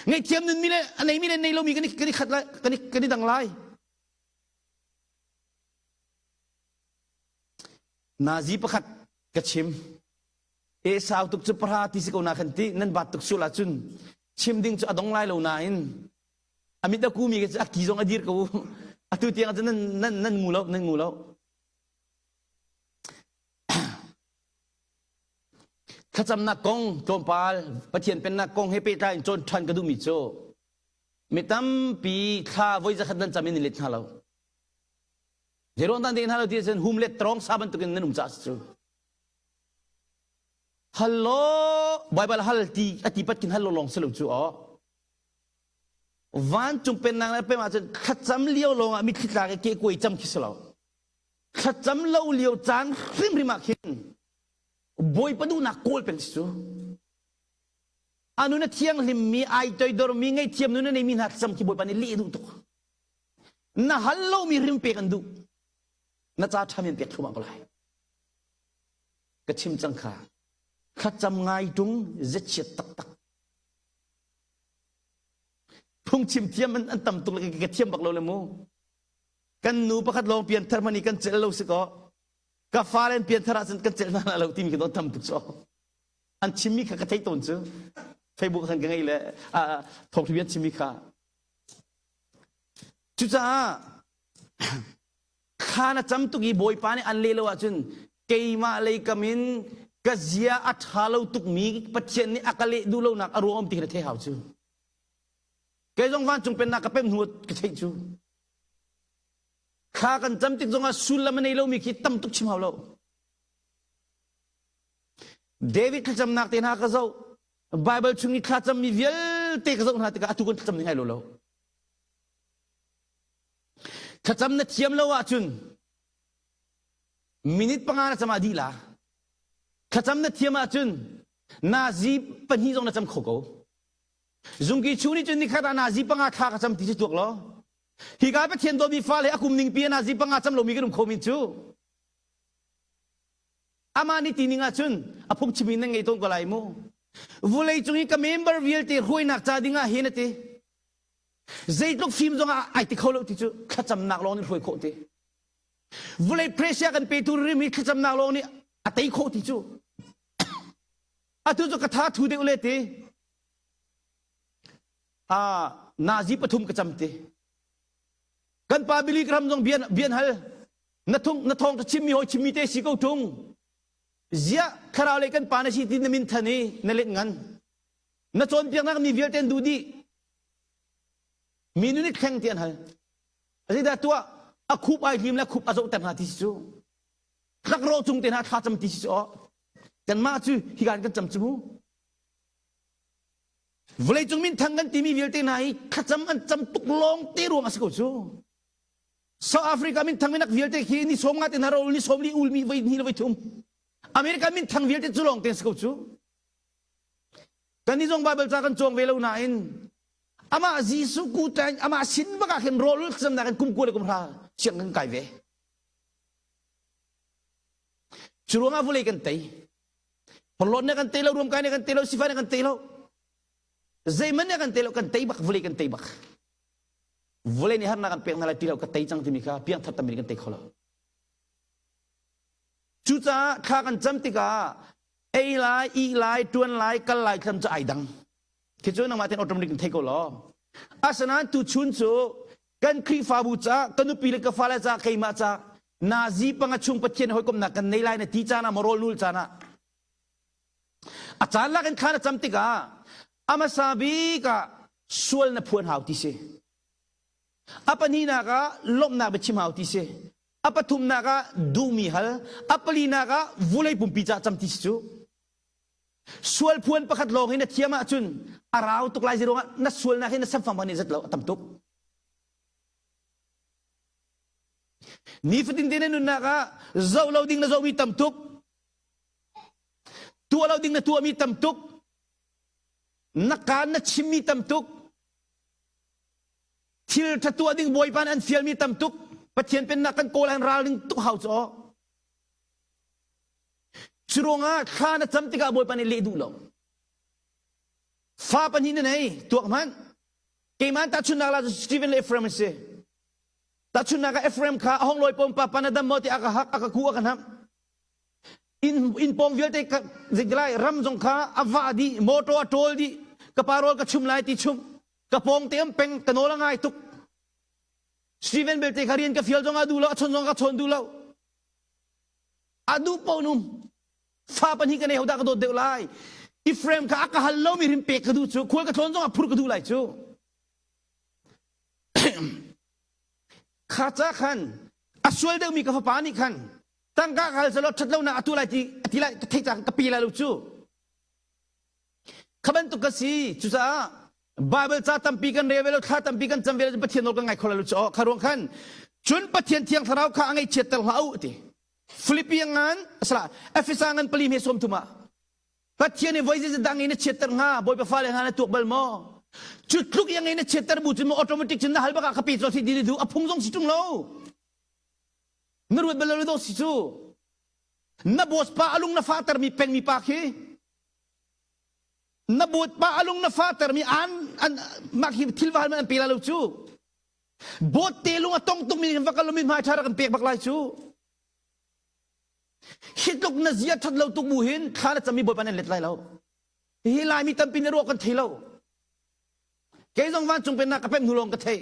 Ngaihthiam nun mi le a nei mi le nei lomi kan i kan i khat lai, kan i kan i dang lai. Nazi pakhat ka chim. E sau tuk cu para ti si ko na khan ti nan bat tuk sul ahcun chim ding cu a dong lai lo nain a mit a kumi cu a ki zong a dir ko atu tiang cun nan nan nan ngu lo nan ngu lo thlacamnak kong tlawmpal Pathian pennak kong he pehtlai in cawn ṭhan ka duhmi cu mi tampi thla voi zakhat nan cam in in let hna lo zeiruang dah hna lo ti ahcun hum let trawng sa bantukin nan um caah cu Hal law Baibal hal ti a ti pat kin hal law lawng si lo cu aw. Vancung pennak le pem ahcun thlacam lio lawng ah mitthli tlak i ke kuai cam khi si lo. Thlacam lo lio caan hrimhrim ah khin Bawipa duhnak kawl peng si cu. A nun a thianghlim mi ai toidor mi ngaihthiam nun a neimi hna thlacam khi Bawipa nih leh duh tuk. Na hal lomi rim pek an duh. Na ca ṭha men pek thluahmah ko lai. Ka chim cang kha. Thlacam ngai ṭung zechiat taktak. Phungchim thiam an, an tam tuk le ka thiam bak lo le mu. Kan nu pakhat lawng pianthar hmanh i kan celh lo si kaw ka fale an pianthar ahcun kan celh hna lo timi ka don tam tuk cu. An chimmi kha ka theih tawn cu. Facebook khan ka ngei le thawngṭha bia an chimmi kha. Cucaah Thla na cam tuk i Bawipa nih an leh lo ahcun keimah lei kam in ka zia a ṭha lo tukmi Pathian nih a ka leh duh lonak a ruang um ti khi na theih hau cu. Kei zong vancung pennak ka pem hnu ka theih cu. Thla kan cam tik zongah sullam a nei lomi khi tam tuk chim hau lo. David thlacamnak te hna ka zoh. Bible chung i thlacammi vialte ka zoh hna tikah atu kan thlacam ning ai lo lo. Thlacam na thiam lo ahcun minute panga na cam ah dih la. Thlacam na thiam ahcun nazi pahnih zong na cam kho ko. Zungki chu nih cun nikhat ah nazi panga thla ka cam ti si tuak law. Hika Pathian dawtmi fale a kum ningpi ah nazi panga cam lomi kan um kho min cu. Amah nih ti ning ahcun a phungchim in nan ngei tawn ko lai mu. Vulei cung i ka member vialte hruainak ca ding ah hin a ti. Zeitluk fim zong ah ai ti kho lo ti cu thlacamnak lawng nih hruai khawh ti. Vulei pressure kan petu rim hi thlacamnak lawng nih a tei khawh ti cu. Atu cu ka tha thu deuh le ti. Ah, nazi pathum ka cam ti. Kan pa Billy Graham zong bian bian hal. Na thung na thong ka chimmi hoi chimmi te si ko tung. Ziah thlarau lei kan pa na si ti na min than i na let ngan. Na cawnpiaknak mi vialte an duh dih. Mi nu nih thleng ti an hal. Zeidah tuah? A khup ai hlim le khup a zohter hna ti si cu. Tlakrawh cung te hna thla cam ti si cu aw. Kanmah cu hikan kan cam cu mu. Vawleicung minthang kan timi vialte hna hi thlacam an cam tuk lawng te ruang a si ko cu. South Africa minthang minak vialte khi ni sawm nga te hna rawl ni sawm li ulmi voi hnih le voi thum. America minthang vialte cu lawng te si ko cu. Kan zong Bible ca kan cawng ve lo nain amah Jesuh kutan amah sin bak ah khin rawl thlacamnak in kum kua le kum hra siang kan kai ve. Cu ruangah vulei kan tei. Porhlawt nih kan tei lo, ruamkai nih kan tei lo, sifai nih kan tei lo. Zeihmanh nih kan tei lo, kan tei bak, vulei kan tei bak. Vulei nih harnak kan pek hna lai ti lo, ka tei cang timi kha piangthar tampi kan tei kho lo. Cucaah thla kan cam tikah ei lai, ih lai, ṭuan lai, kal lai thlam cu ai dang. Khi cu nangmah ten automatic in thei ko law. Asinain tuchun cu kan Khrihfabu ca, ka nupi le ka fale ca, keimah ca, nazi panga chung Pathian hawikomnak kan nei lai na ti caan ah maw rawl nul caan ah a caan lak in thla na cam tikah a hmasa bik ah sual na phuan hau ti si. A pahnihnak ah lawmhnak biachim hau ti si. A pathumnak ah duhmi hal. A palinak ah vulei pumpi ca cam ti si cu. Sual phuan pakhat lawng hi na thiam ahcun a rau tuk lai ruangah na sualnak hi na samfang bang nih zat lo a tam tuk. Nifatin te na nunnak ah zoh lo ding na zohmi tam tuk. Tuah lo ding na tuahmi tam tuk. Na kaan na chimmi tam tuk. Thil ṭha tuah ding Bawipa nih an fialmi tam tuk. Pathian pennak kan kawl an ralring tuk hau cu aw. Curuangah thla na cam tikah Bawipa nih leh duh lo. Fa pahnih na nei, tuak hmanh. Keimah tahchunhnak la cu Stephen le Ephraim an si. Tahchunhnak ah Ephraim kha a hong lawi pom pa pa na dam maw ti a ka hak, a ka ku, a ka hnamh. Inn, inn pawng vialte ka zeitilai ram zong kha a vah dih, motor a ṭawl dih, ka pa rawl ka chum lai ti chum. Ka pawng te am peng, ka nawl a ngai tuk. Stephen belte kha rian ka fial zong a duh lo, a chawn zong ka chawn duh lo. A duh paoh num. Fa pahnih ka nei hodah ka dawt deuh lai. Ephraim kha a ka hal lomi rim pek ka duh cu khual ka tlawn zong ah phur ka duh lai cu. Kha ca khan a sual deuhmi ka fapa nih khan tangka ka hal selaw ṭhat lonak a tu lai ti a ti lai ka theih cang ka pe lai lo cu. Kha bantuk ka si cucaah Bible ca tampi kan rel ve lo thla tampi kan cam ve lo Pathian nawl kan ngai kho lo cu kha ruang khan cun Pathian thiang thlarau kha a ngaihchiatter hlah u ti Philippi ngan asala Efesa ngan pali me som thum ah Pathian i voi zeizat dah ngei na chiatter hnga Bawipa fale hna na tuak bal maw cu tluk yang ngei na chiatter bu cun automatic cun na hal bak ah ka pe caw si di du a phung zong si tung lo na ruat bal lo do si cu na boss pa alung na fater mi peng mi pa khi na bawtpa a lung na fatermi an an mak hi thil va hal man an pe lai lo cu bawt te lung a tong tukmi va kal lomi hmai ṭha rak kan pek bak lai cu hi tluk na zia ṭhat lo tuk bu hin thla na cami bawipa nan let lai lo hi laimi tampi na ruah kan thei lo kei zong vancung pennak ka pem hnu lawng ka thei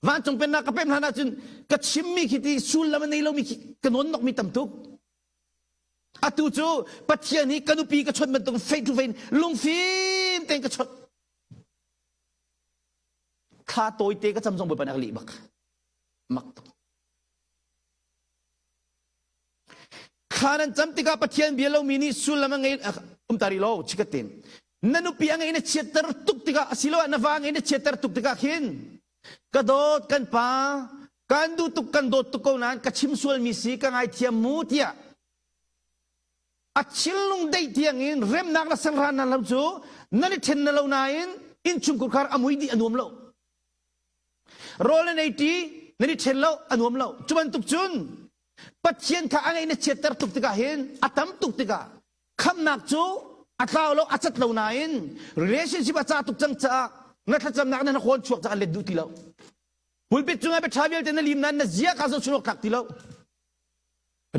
vancung pennak ka pem hlan ahcun ka chimmi khi ti sullam a nei lomi khi ka nawn nokmi tam tuk Atu cu Pathian hi ka nupi ka chawnh bantuk face to face lungfim tein ka chawnh. Thla tawite ka cam zong Bawipa nih a ka lih bak. Mak tuk. Thla nan cam tikah Pathian bia lomi nih sullam a ngei um ta rih lo chikat tein. Na nupi a ngei na chiatter tuk tikah asiloah na va ngei na chiatter tuk tikah khin ka dawt kan pa kan duh tuk kan dawt tuk ko nain ka chim sualmi si ka ngaithiam mu tiah a thinlung deih tiangin remnak na senghran na lo cu nan i ṭhen na lo nain innchungkhar khar a mui dih a nuam lo rawl nan ei ṭi nan i ṭhen lo a nuam lo cu bantuk cun Pathian kha a ngeih na chiatter tuk tikah hin a tam tuk tikah khamnak cu a tlau lo a cat lo nain relationship a ca tuk cang caah na thlacamnak na hawn chuak caah let duh ti lo pulpit cungah bia ṭha vialte na lim nain na zia kha zohchun awk tlak ti lo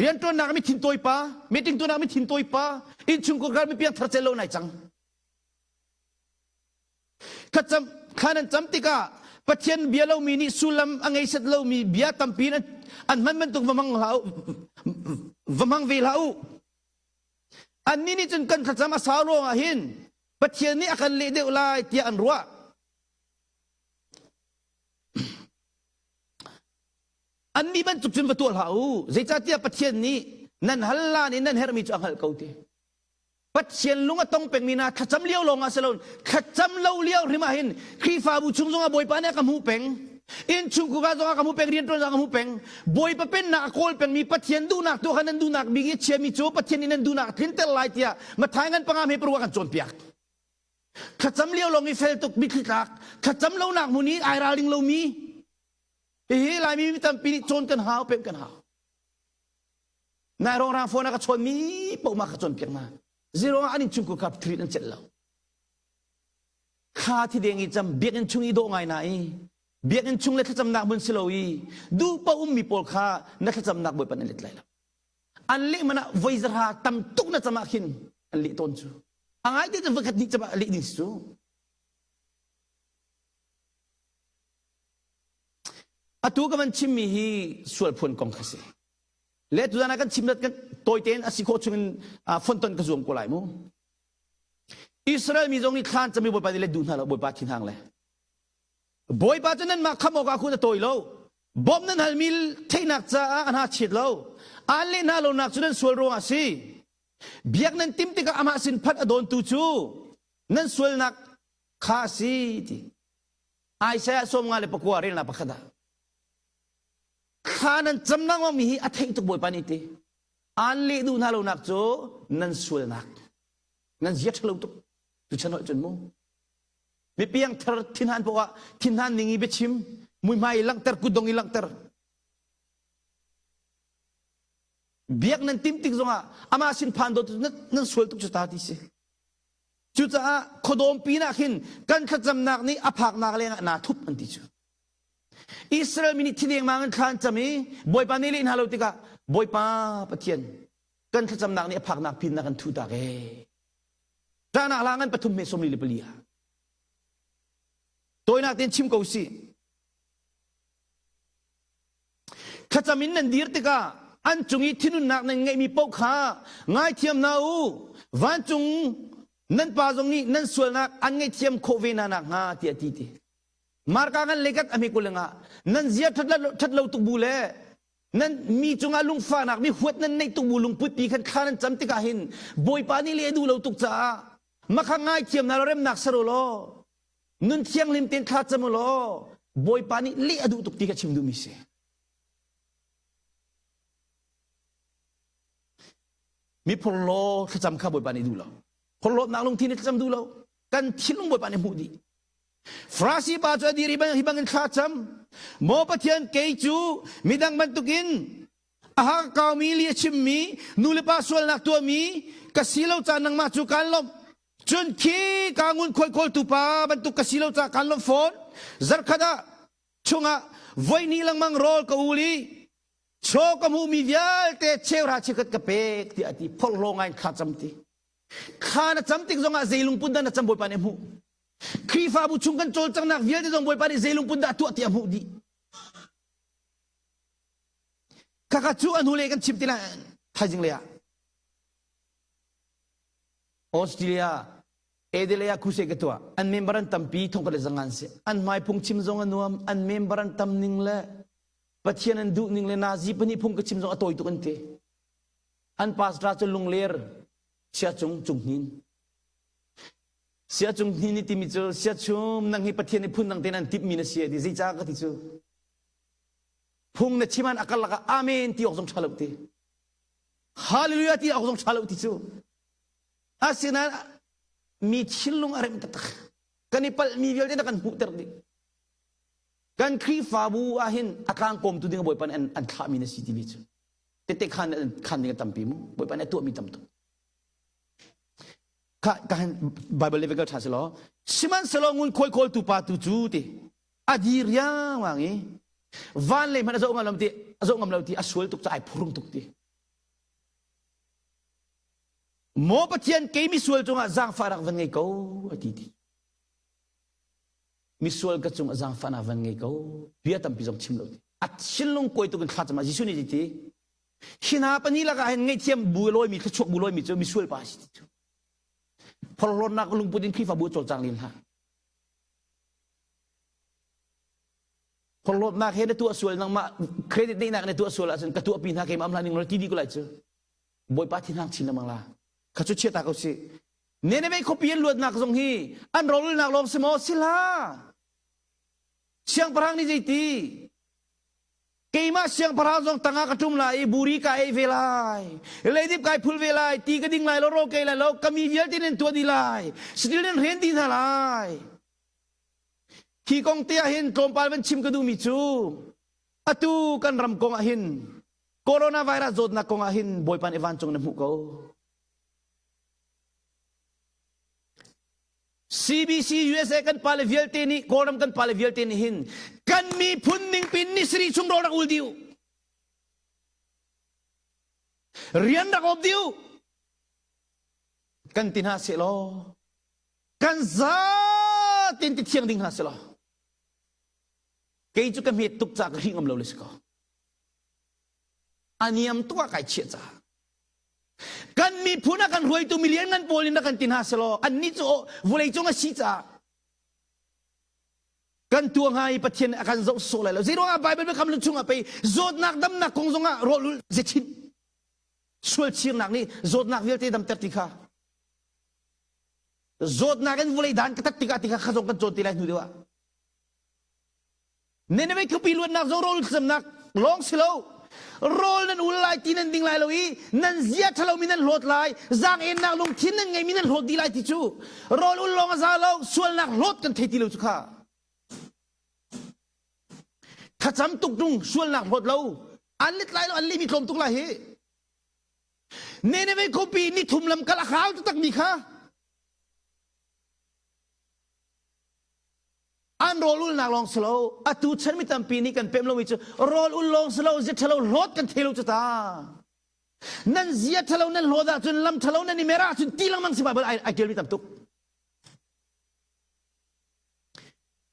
rianṭuannak mi thintawi pa meeting tuahnak mi thintawi pa innchungkhar mi piangthar cel lo nai cang Thlacam thla nan cam tikah Pathian bia lomi nih sullam a ngei set lomi bia tampi an, an hman bantuk va hmang hlah u va hmang ve hlah u Annih nih cun kan thlacam a sau ruangah hin Pathian nih a kan leh deuh lai tiah an ruah. Annih bantuk cun va tuah hlah u. Zeicahtiah Pathian nih nan hal lan in nan herhmi cu a hngalh ko ti. Pathian lung a tong pengmi hna thlacam lio lawng ah si lo thlacam lo lio hrim ah hin Khrihfabu chung zongah Bawipa nih a ka hmuh peng innchungkhar ah zongah ka hmuh peng rianṭuan zongah ka hmuh peng Bawipa pennak a kawl pengmi Pathian duhnak tu kha nan duhnak bik i chiami cu Pathian nih nan duhnak a tlinter lai tiah Matthai ngan panga hme paruk ah kan cawnpiak thlacam lio lawng i fel tuk mitthli tlak thlacam lonak hmun i ai ralring lomi hihi Laimi mi tampi nih cawn kan hau pemh kan hau Nai rongrang phone a ka chawnmi paoh ma ka cawnpiak hna. Zero ah an innchungkhar kha thil an celh lo. Thla thi deng i cam biakinn chung i dawh ngai na i biakinn chung le thlacamnak hmun si lo i duh paoh ummi pawl kha na thlacamnak bawipa nan let lai lo. An leh man ah voi zahra tam tuk na cam ah khin an leh tawn cu. A ngai te cu voikhat hnih cam ah leh ding si cu. Atu ka van chimmi hi sual phuan kong kha si. Le tuzan ah kan chim dat kan tawi tein a si khawh chungin fonton ka zuam ko lai mu. Israel mi zong nih thlan cami Bawipa nih let duh hna lo Bawipa thinhang le. Bawipa cu nanmah kham awkah khun a tawi lo. Bawmh nan halmi theihnak caah a hna chiat lo. Aan leh hna lonak cu nan sual ruangah a si. Biak nan tim tikah amah sin phanh a dawntu cu nan sualnak kha a si ti. Isaiah 54 relnak pakhat ah thla nan cam lengmang mi hi a theih tuk Bawipa nih ti. Aan leh duh hna lonak cu nan sualnak nan zia ṭhalo tuk tu chan holh cun mu mi piangthar thinhan poah thinhan ning i biachim muihmai i langhter kutdong i langhter biak nan tim tik zongah amah sin phan dawt nan sual tuk cu ta ti si cucaah khuadawm pinah khin kan thlacamnak nih a phaknak lengah naa thup an ti cu Israel mi nih thi dengmang in thla an cam i Bawipa nih leh hna lo tikah Bawipa Pathian kan thlacamnak nih a phaknak pin na kan thuh tak ee. Ṭahnak la ngan pathum me sawmli le pali ah. Tawinak tein chim ko sih. Thlacam in nan dir tikah an cung i thinunnak nan ngeihmi paoh kha ngaithiam hna u. Vancung nan pa zong nih nan sualnak an ngaihthiam khawh ve hna nakhnga tiah ti ti. Marka ngan lekat a hme kulengah nan zia ṭhat lo tuk bu le nan mi cungah lungfahnak mi huat nan neih tuk bu lungput pi khan thla nan cam tikah hin Bawipa nih le a duh lo tuk caah makha ngaithiam hna law remnak ser u law nun thianghlim tein thla cam u law Bawipa nih leh a duh tuk ti kha chim duhmi si. Mi phorhlaw thlacam kha Bawipa nih duh lo. Phorhlawtnak lungthin nih thlacam duh lo. Kan thinlung Bawipa nih hmuh dih. Farasi pa cu a dir i hi bangin thla cam. Maw Pathian kei cu midang bantukin a hakaumi li a chimmi nu le pa sualnak tuahmi ka si lo ca nangmah cu kaan lawmh. Cun khi ka ngun khuai kawltu pa bantuk ka si lo ca kaan lawmh fawn. Zarkhat ah chungah voi hnih lengmang rawl ka ul i chaw ka hmuhmi vialte cheuhra cheukhat ka pek tiah a ti. Phorhlaw ngai in thla cam ti. Thla na cam tik zongah zei lungput dah na cam Bawipa nih a hmuh. Khrihfabu chung kan cawlcanghnak vialte zong Bawipa nih zei lungput dah a tuah ti a hmuh dih. Khakha cu a hnulei kan chim ti lai thaizing lei ah. Australia Adelaide ah crusade ka tuah. An member an tampi thongkhat le zangan si. An hmai phung chim zong a nuam, an member an tam ning le Pathian an duh ning le nazi pahnih phung ka chim zong a tawi tuk an ti. An pastor cu lungler sia cung cung hnin. Sia cung hnin i timi cu sia chum nang hi Pathian nih phun dang tein an timhmi na si ti zeicah ka ti cu phung na chim an a karlak ah amen ti awk zong ṭha lo ti hallelujah ti awk zong ṭha lo ti cu asinain mi thinlung a rem taktak kan i palhmi vialte na kan hmuhter dih kan Khrihfabu ah hin a tlangkawmtu ding Bawipa nih an, an thlahmi na si timi cu tete khan khan ding a tampi mu Bawipa nih a tuahmi tam tuk kha ka han Bible level tha si law sihmanhsehlaw ngun khuai kawltu pa tu cu ti a dir riangmang i van lei hmanh a zoh ngam lo ti a zoh ngam lo ti a sual tuk ca ai phurung tuk ti maw Pathian kei misual cungah zaangfah rak van ngei ko a ti ti misual ka cung a zaangfahnak van ngei ko bia tampi zong chim lo ti a thinlung kuai tuk in thla cam ah Jesuh nih ti hi hna pahnih lakah hin ngaihthiam bu lawimi thluachuak bu lawimi cu misual pa si ti cu phorhlawtnak lungput in Khrihfabu cawlcang len hlah phorhlawtnak he na tuah sual nangmah credit neihnak na tuah sual ahcun ka tuahpi hna keimah am hlah ning ti dih ko lai cu Bawipa thinhang chin lengmang la kha cu chia ta ko si Nineveh khuapi an luatnak zong hi an rawlulnak lawng si maw? Si hlah. Siangpahrang nih zeiti? Keimah siangpahrang zong tangah ka ṭum lai i buri ka ei ve lai. Leidip kai phul ve lai, ti ka ding lai lo, rawl ka ei lai lo, ka mi vialte nan tuah dih lai. Satil nan hren dih hna lai. Hi kong te ah hin tlawmpal van chim ka duhmi cu atu kan ram kong ah hin coronavirus zawtnak kong ah hin Bawipa nih vancung na hmuh ko. CBC USA kan pale vialte nih Kawlram kan pale vialte nih hin kan miphun ningpin ni sarih chung rawl rak ul dih u. Rian rak op dih u. Kan ti hna seh law kan zatin ti thiang ding hna seh law. Kei cu ka hmet tuk ca ka hrih ngam lo le si ko. A niam tuk ah kai chiah caah. Kan miphun a kan hruaitu milian ngan pawl in rak kan ti hna selaw annih cu vawlei cung a si caah kan tuah hnga i Pathian a kan zoh sawh lai lo. Zeiruangah Bible biakam lu chungah pei zawtnak damnak kong zongah rawl ulh zechinh sual chirnak nih zawtnak vialte damter ti kha zawtnak in vawlei dan ka tat tikah ti kha kha zong kan cawn ti lai hnu deuh ah. Nineveh khuapi luatnak zong rawl thlacamnak lawng si lo. Rawl nan ul lai ti nan ding lai lo i nan zia ṭhalomi nan hlawt lai, zaang-ennak lungthin nan ngeimi nan hlawt dih lai ti cu rawl ul lawng a za lo, sualnak hlawt kan thei ti lo cu kha. Thlacam tuk ṭung sualnak hlawt lo, an let lai lo, an lehmi tlawm tuk lai hi. Nineveh khuapi ni thum lam kal a hau taktakmi kha An rawl ulnak lawng si lo, atu chan mi tampi nih kan pem lomi cu rawl ul lawng si lo, zia ṭhalo hlawt kan thei lo cu ta. Nan zia ṭhalo nan hlawt ahcun lam ṭhalo nan i mer ahcun ti lengmang si Bible ai, ai ṭialmi tam tuk.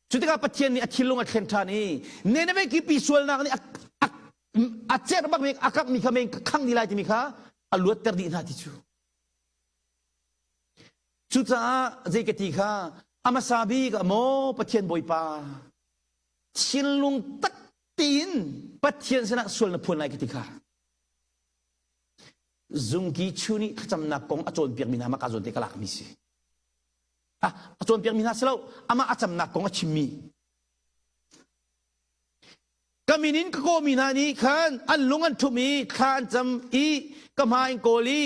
Cu tikah Pathian nih a thinlung a thlen ṭhan i Nineveh kipi sualnak nih a, a, a cerh bakmi a kakmi kha meng khang dih lai timi kha a luatter dih hna ti cu. Cucaah zei ka ti kha a hmasa bik ah maw Pathian Bawipa thinlung tak tein Pathian sinah sual na phuan lai ka ti kha. Zungki chu nih thlacamnak kong a cawnpiakmi hna mah ka zawn te ka lakmi si. Ah, a cawnpiakmi hna si lo, amah a camnak kong a chimmi. Ka min in ka kawmi hna nih khan an lung an ṭhumh i thla an cam i ka hmai in kawl i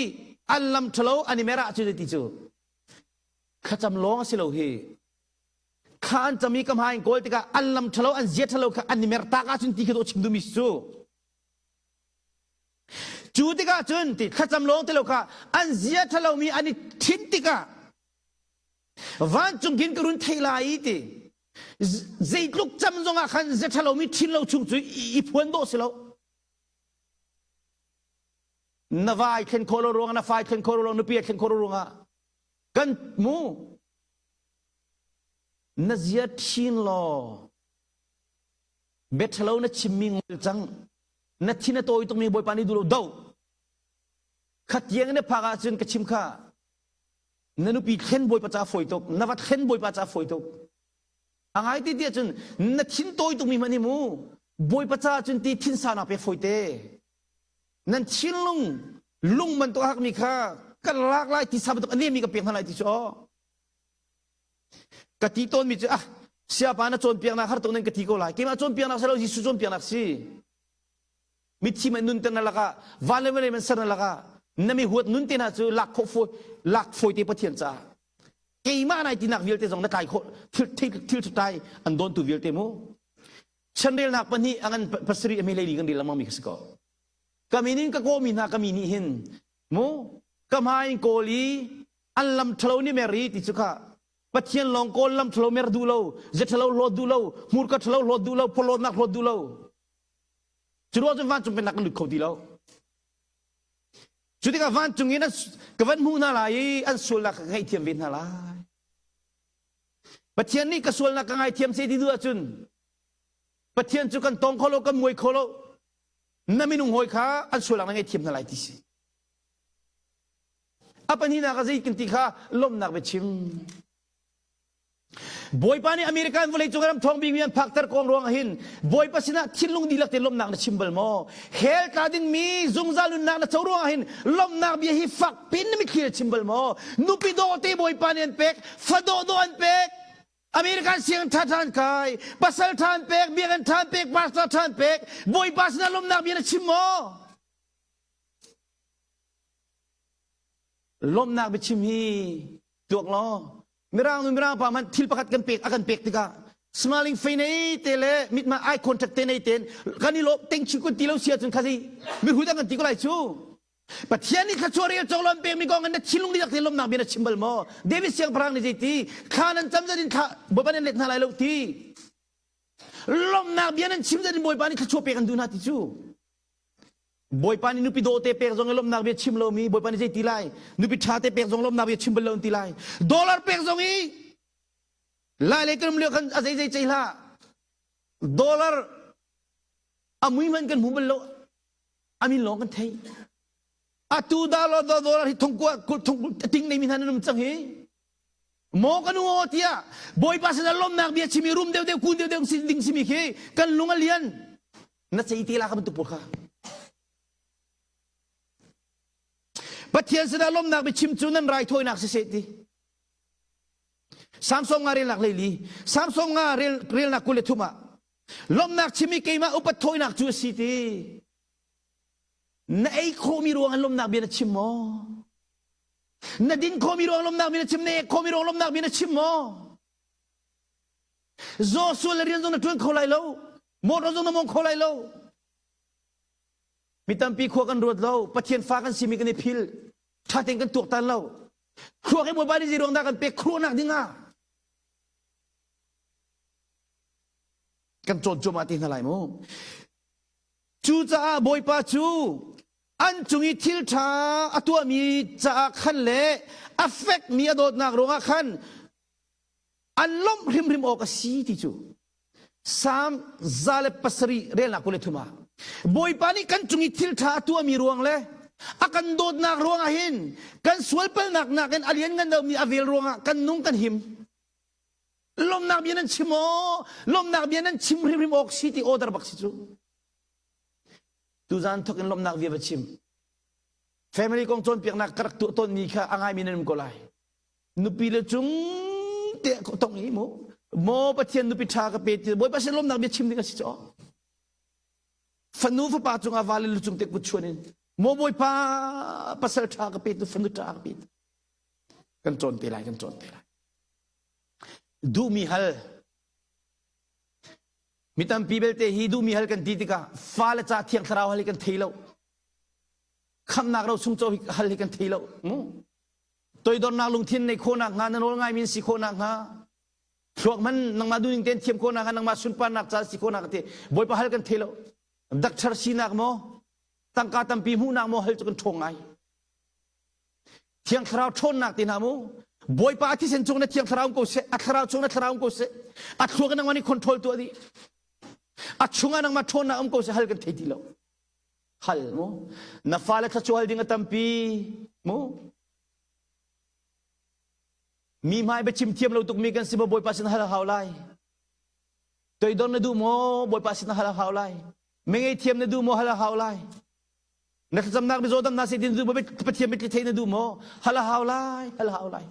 an lam ṭhalo an i mer ahcun ti cu thlacam lawng a si lo hi. Thla an cam i ka hmai in kawl tikah an lam ṭhalo an zia ṭhalo kha an i mer tak ahcun ti khi dawh chim duhmi si cu. Cu tikah cun ti thlacam lawng ti lo kha an zia ṭhalomi an i ṭhit tikah vancung khin ka run thei lai i ti zeitluk cam zongah khan ze ṭhalomi ṭhin lo chung cu i phuan dawh si lo na vai thlen khawh lo ruangah na fai thlen khawh lo ruangah nupi thlen khawh lo ruangah kan mu na zia ṭhin law bia ṭhalo na chimmi ngol cang na thin a tawi tukmi bawipa nih duh lo do kha tiang na phak ahcun ka chim kha Na nupi thlen bawipa ca fawi tuk, na va thlen bawipa ca fawi tuk. A ngai ti tiah cun na thin tawi tukmi hmanh hi mu bawipa ca cun ti thin saunak pe fawi te. Nan thinlung lung bantuk a hakmi kha kan lak lai ti sa bantuk a nemi ka pek hna lai ti cu aw. Ka ti tawnmi cu ah siapa na cawnpiaknak har tuk nan ka ti ko lai. Keimah cawnpiaknak si lo Jesuh cawnpiaknak si. Mithi man nun te na lakah van le vawlei man ser na lakah na mi huat nun te hna cu lak khawh fawi lak fawi te Pathian caah keimah nai tinak vialte zong na tlai khawh thil thil tai an dawntu vialte mu chanrelnak pahnih a ngan pasarih a mi leili kan rel lengmang mi kha si ko ka min in ka kawmi hna ka mi nih hin mu ka hmai in kawl i an lam ṭhalo ni mer i ti cu kha Pathian lawng kawl lam ṭhalo mer duh lo ze ṭhalo hlawt duh lo hmurka ṭhalo hlawt duh lo phawlawtnak hlawt duh lo Cu ruang cun vancung pennak kan lut kho ti lo. Cu tikah vancung in ka van hmuh hna lai i an sualnak ka ngaihthiam ve hna lai. Pathian nih ka sualnak ka ngaithiam se ti duh ahcun Pathian cu kan tong kho lo, kan muai kho lo. Na minung hawi kha an sualnak na ngaihthiam hna lai ti si. A pahnihnak ah zei kan ti kha lawmhnak biachim. Bawipa nih American vawleicung ram thawng bikmi an phakter kong ruang hin Bawipa sinah thinlung dihlak tein lawmhnak na chim bal maw? Hell tla dingmi zungzal nunnak na co ruangah hin lawmhnak bia hi fak pin na mitthli na chim bal maw? Nupi dawh te Bawipa nih an pek, fa dawh dawh an pek, American sianginn ṭha ṭha an kai, pasal ṭha an pek, biakinn ṭha an pek, pastor ṭha an pek, Bawipa sinah lawmhnak bia na chim maw? Lawmhnak biachim hi tuak law Mirang nu mirang pa hmanh thil pakhat kan pek a kan pek tikah smiling face nei te le mithmai eye contact te nei ten kan i lawm teng chi kun ti lo si ahcun kha zei mihrut an kan ti ko lai cu Pathian nih thluachuah rel cawk lon pek mi kong na thinlung dihlak te lawmnak bia na chim bal maw David siangpahrang nih zei ti thla nan cam zat in thla Bawipa nan let hna lai lo ti lawmnak bia nan chim zat in Bawipa nih thluachuah pek an duh hna ti cu Bawipa nih nupi dawh te pek zong i lawmhnak bia chim lomi Bawipa nih zei ti lai? Nupi ṭha te pek zong lawmhnak bia chim bal lo an ti lai. Dollar pek zong i lai le kan um lio khan a zei zei cei hlah. Dollar a mui hmanh kan hmu bal lo. A min lawng kan thei. Atu dollar dollar hi thongkua thong ting nei mi hna nan um cang hi. Maw kan u aw tiah Bawipa sinah lawmnak bia chimi rum deuh deuh kun deuh deuh ding simi khi kan lung a lian. Na cei te la ka bantuk pawl kha. Pathian sinah lawmnak biachim cu nan raithawinak siseh ti. Samson nga relnak leili Samson nga rel, relnak 23 ah lawmnak chim i keimah upat thawinak cu a si ti. Na ei khawhmi ruang in lawmnak bia na chim maw? Na din khawhmi ruang lawmnak bia na chim, na ek khawhmi ruang lawmnak bia na chim maw? Joshua le rian zong na ṭuan kho lai lo. Motor zong na mong kho lai lo. Mi tampi khua kan ruat lo. Pathian fa kan simi kan i phil. Ṭha tein kan tuaktan lo. Thluak i Bawipa nih zei ruang dah kan pek khuaruahnak ding ah kan cawn cuahmah te hna lai mu. Cucaah Bawipa cu an cung i thil ṭha a tuahmi caah khan le a fekmi a dawtnak ruangah khan an lawmh hrimhrim awk a si ti cu Salm 107 relnak 23 ah Bawipa nih kan cung i thil ṭha a tuahmi ruang le a kan dawtnak ruangah hin kan sualpalnak nakin a lianngan deuhmi a vel ruangah kan nung kan him. Lawmnak bia nan chim aw, lawmnak bia nan chim hrimhrim awk si ti order bak si cu. Tuzan thok in lawmnak bia va chim. Family kong cawnpiaknak ka rak tuah tawnmi kha a ngaimi nan um ko lai. Nupi le cung te tong i mu maw Pathian nupi ṭha ka pe ti Bawipa sin lawmnak bia chim ding a si cu. Fanu fapa cungah vale lu cung te kut chuan in maw Bawipa pasal ṭha ka pe tu fanu ṭha ka pe tu kan cawn te lai kan cawn te lai. Duhmi hal Mi tampi belte hi duhmi hal kan ti tikah fale ca thiang thlarau hal hi kan thei lo. Khamnak ro chung co hal hi kan thei lo. Mu? Toidornak lungthin nei khawhnak hnga na nawl ngaimi si khawhnak hnga thluak man nangmah duhning tein thiam khawhnak hnga nangmah sunparnak ca si khawhnak ti Bawipa hal kan thei lo. Doctor sinak maw tangka tampi hmuhnak maw hal cu kan ṭhawng ngai. Thiang Thlarau ṭhawnnak te hna mu Bawipa a thisen cung na Thiang Thlarau um ko seh a thlarau chung na thlarau um ko seh a thluak in nangmah nih control tuah dih a chungah nangmah ṭhawnnak um ko seh hal kan thei ti lo hal mu na fale thluachuah hal ding a tampi mu mi hmai biachim thiam lo tukmi kan si maw Bawipa sin hal a hau lai toidor na duh maw Bawipa sin hal a hau lai mengei thiam na duh maw hal a hau lai Na thlacamnak mizaw damnak si tin duh maw Pathian mitthli thei na duh maw? Hal a hau lai, hal a hau lai.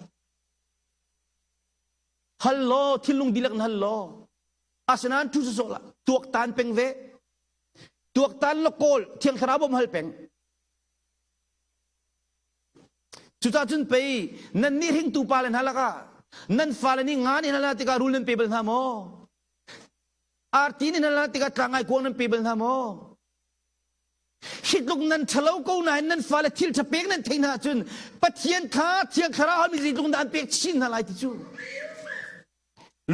Hal law, thinlung dihlak in hal law. Asinain thu sawsawh lah, tuaktan peng ve. Tuaktan la kawl, Thiang Thlarau bawm hal peng. Cucaah cun pei nan nih hringtu pa le hna lakah nan fale nih nga nih hna tikah rul nan pe bal hna maw? Arti nih hna tikah tlangai kuang nan pe bal hna maw? Hi tluk nan ṭhalo ko nain nan fale thil ṭha pek nan theih hna ahcun Pathian kha Thiang Thlarau halmi zeitluk dah an pek chin hna lai ti cu.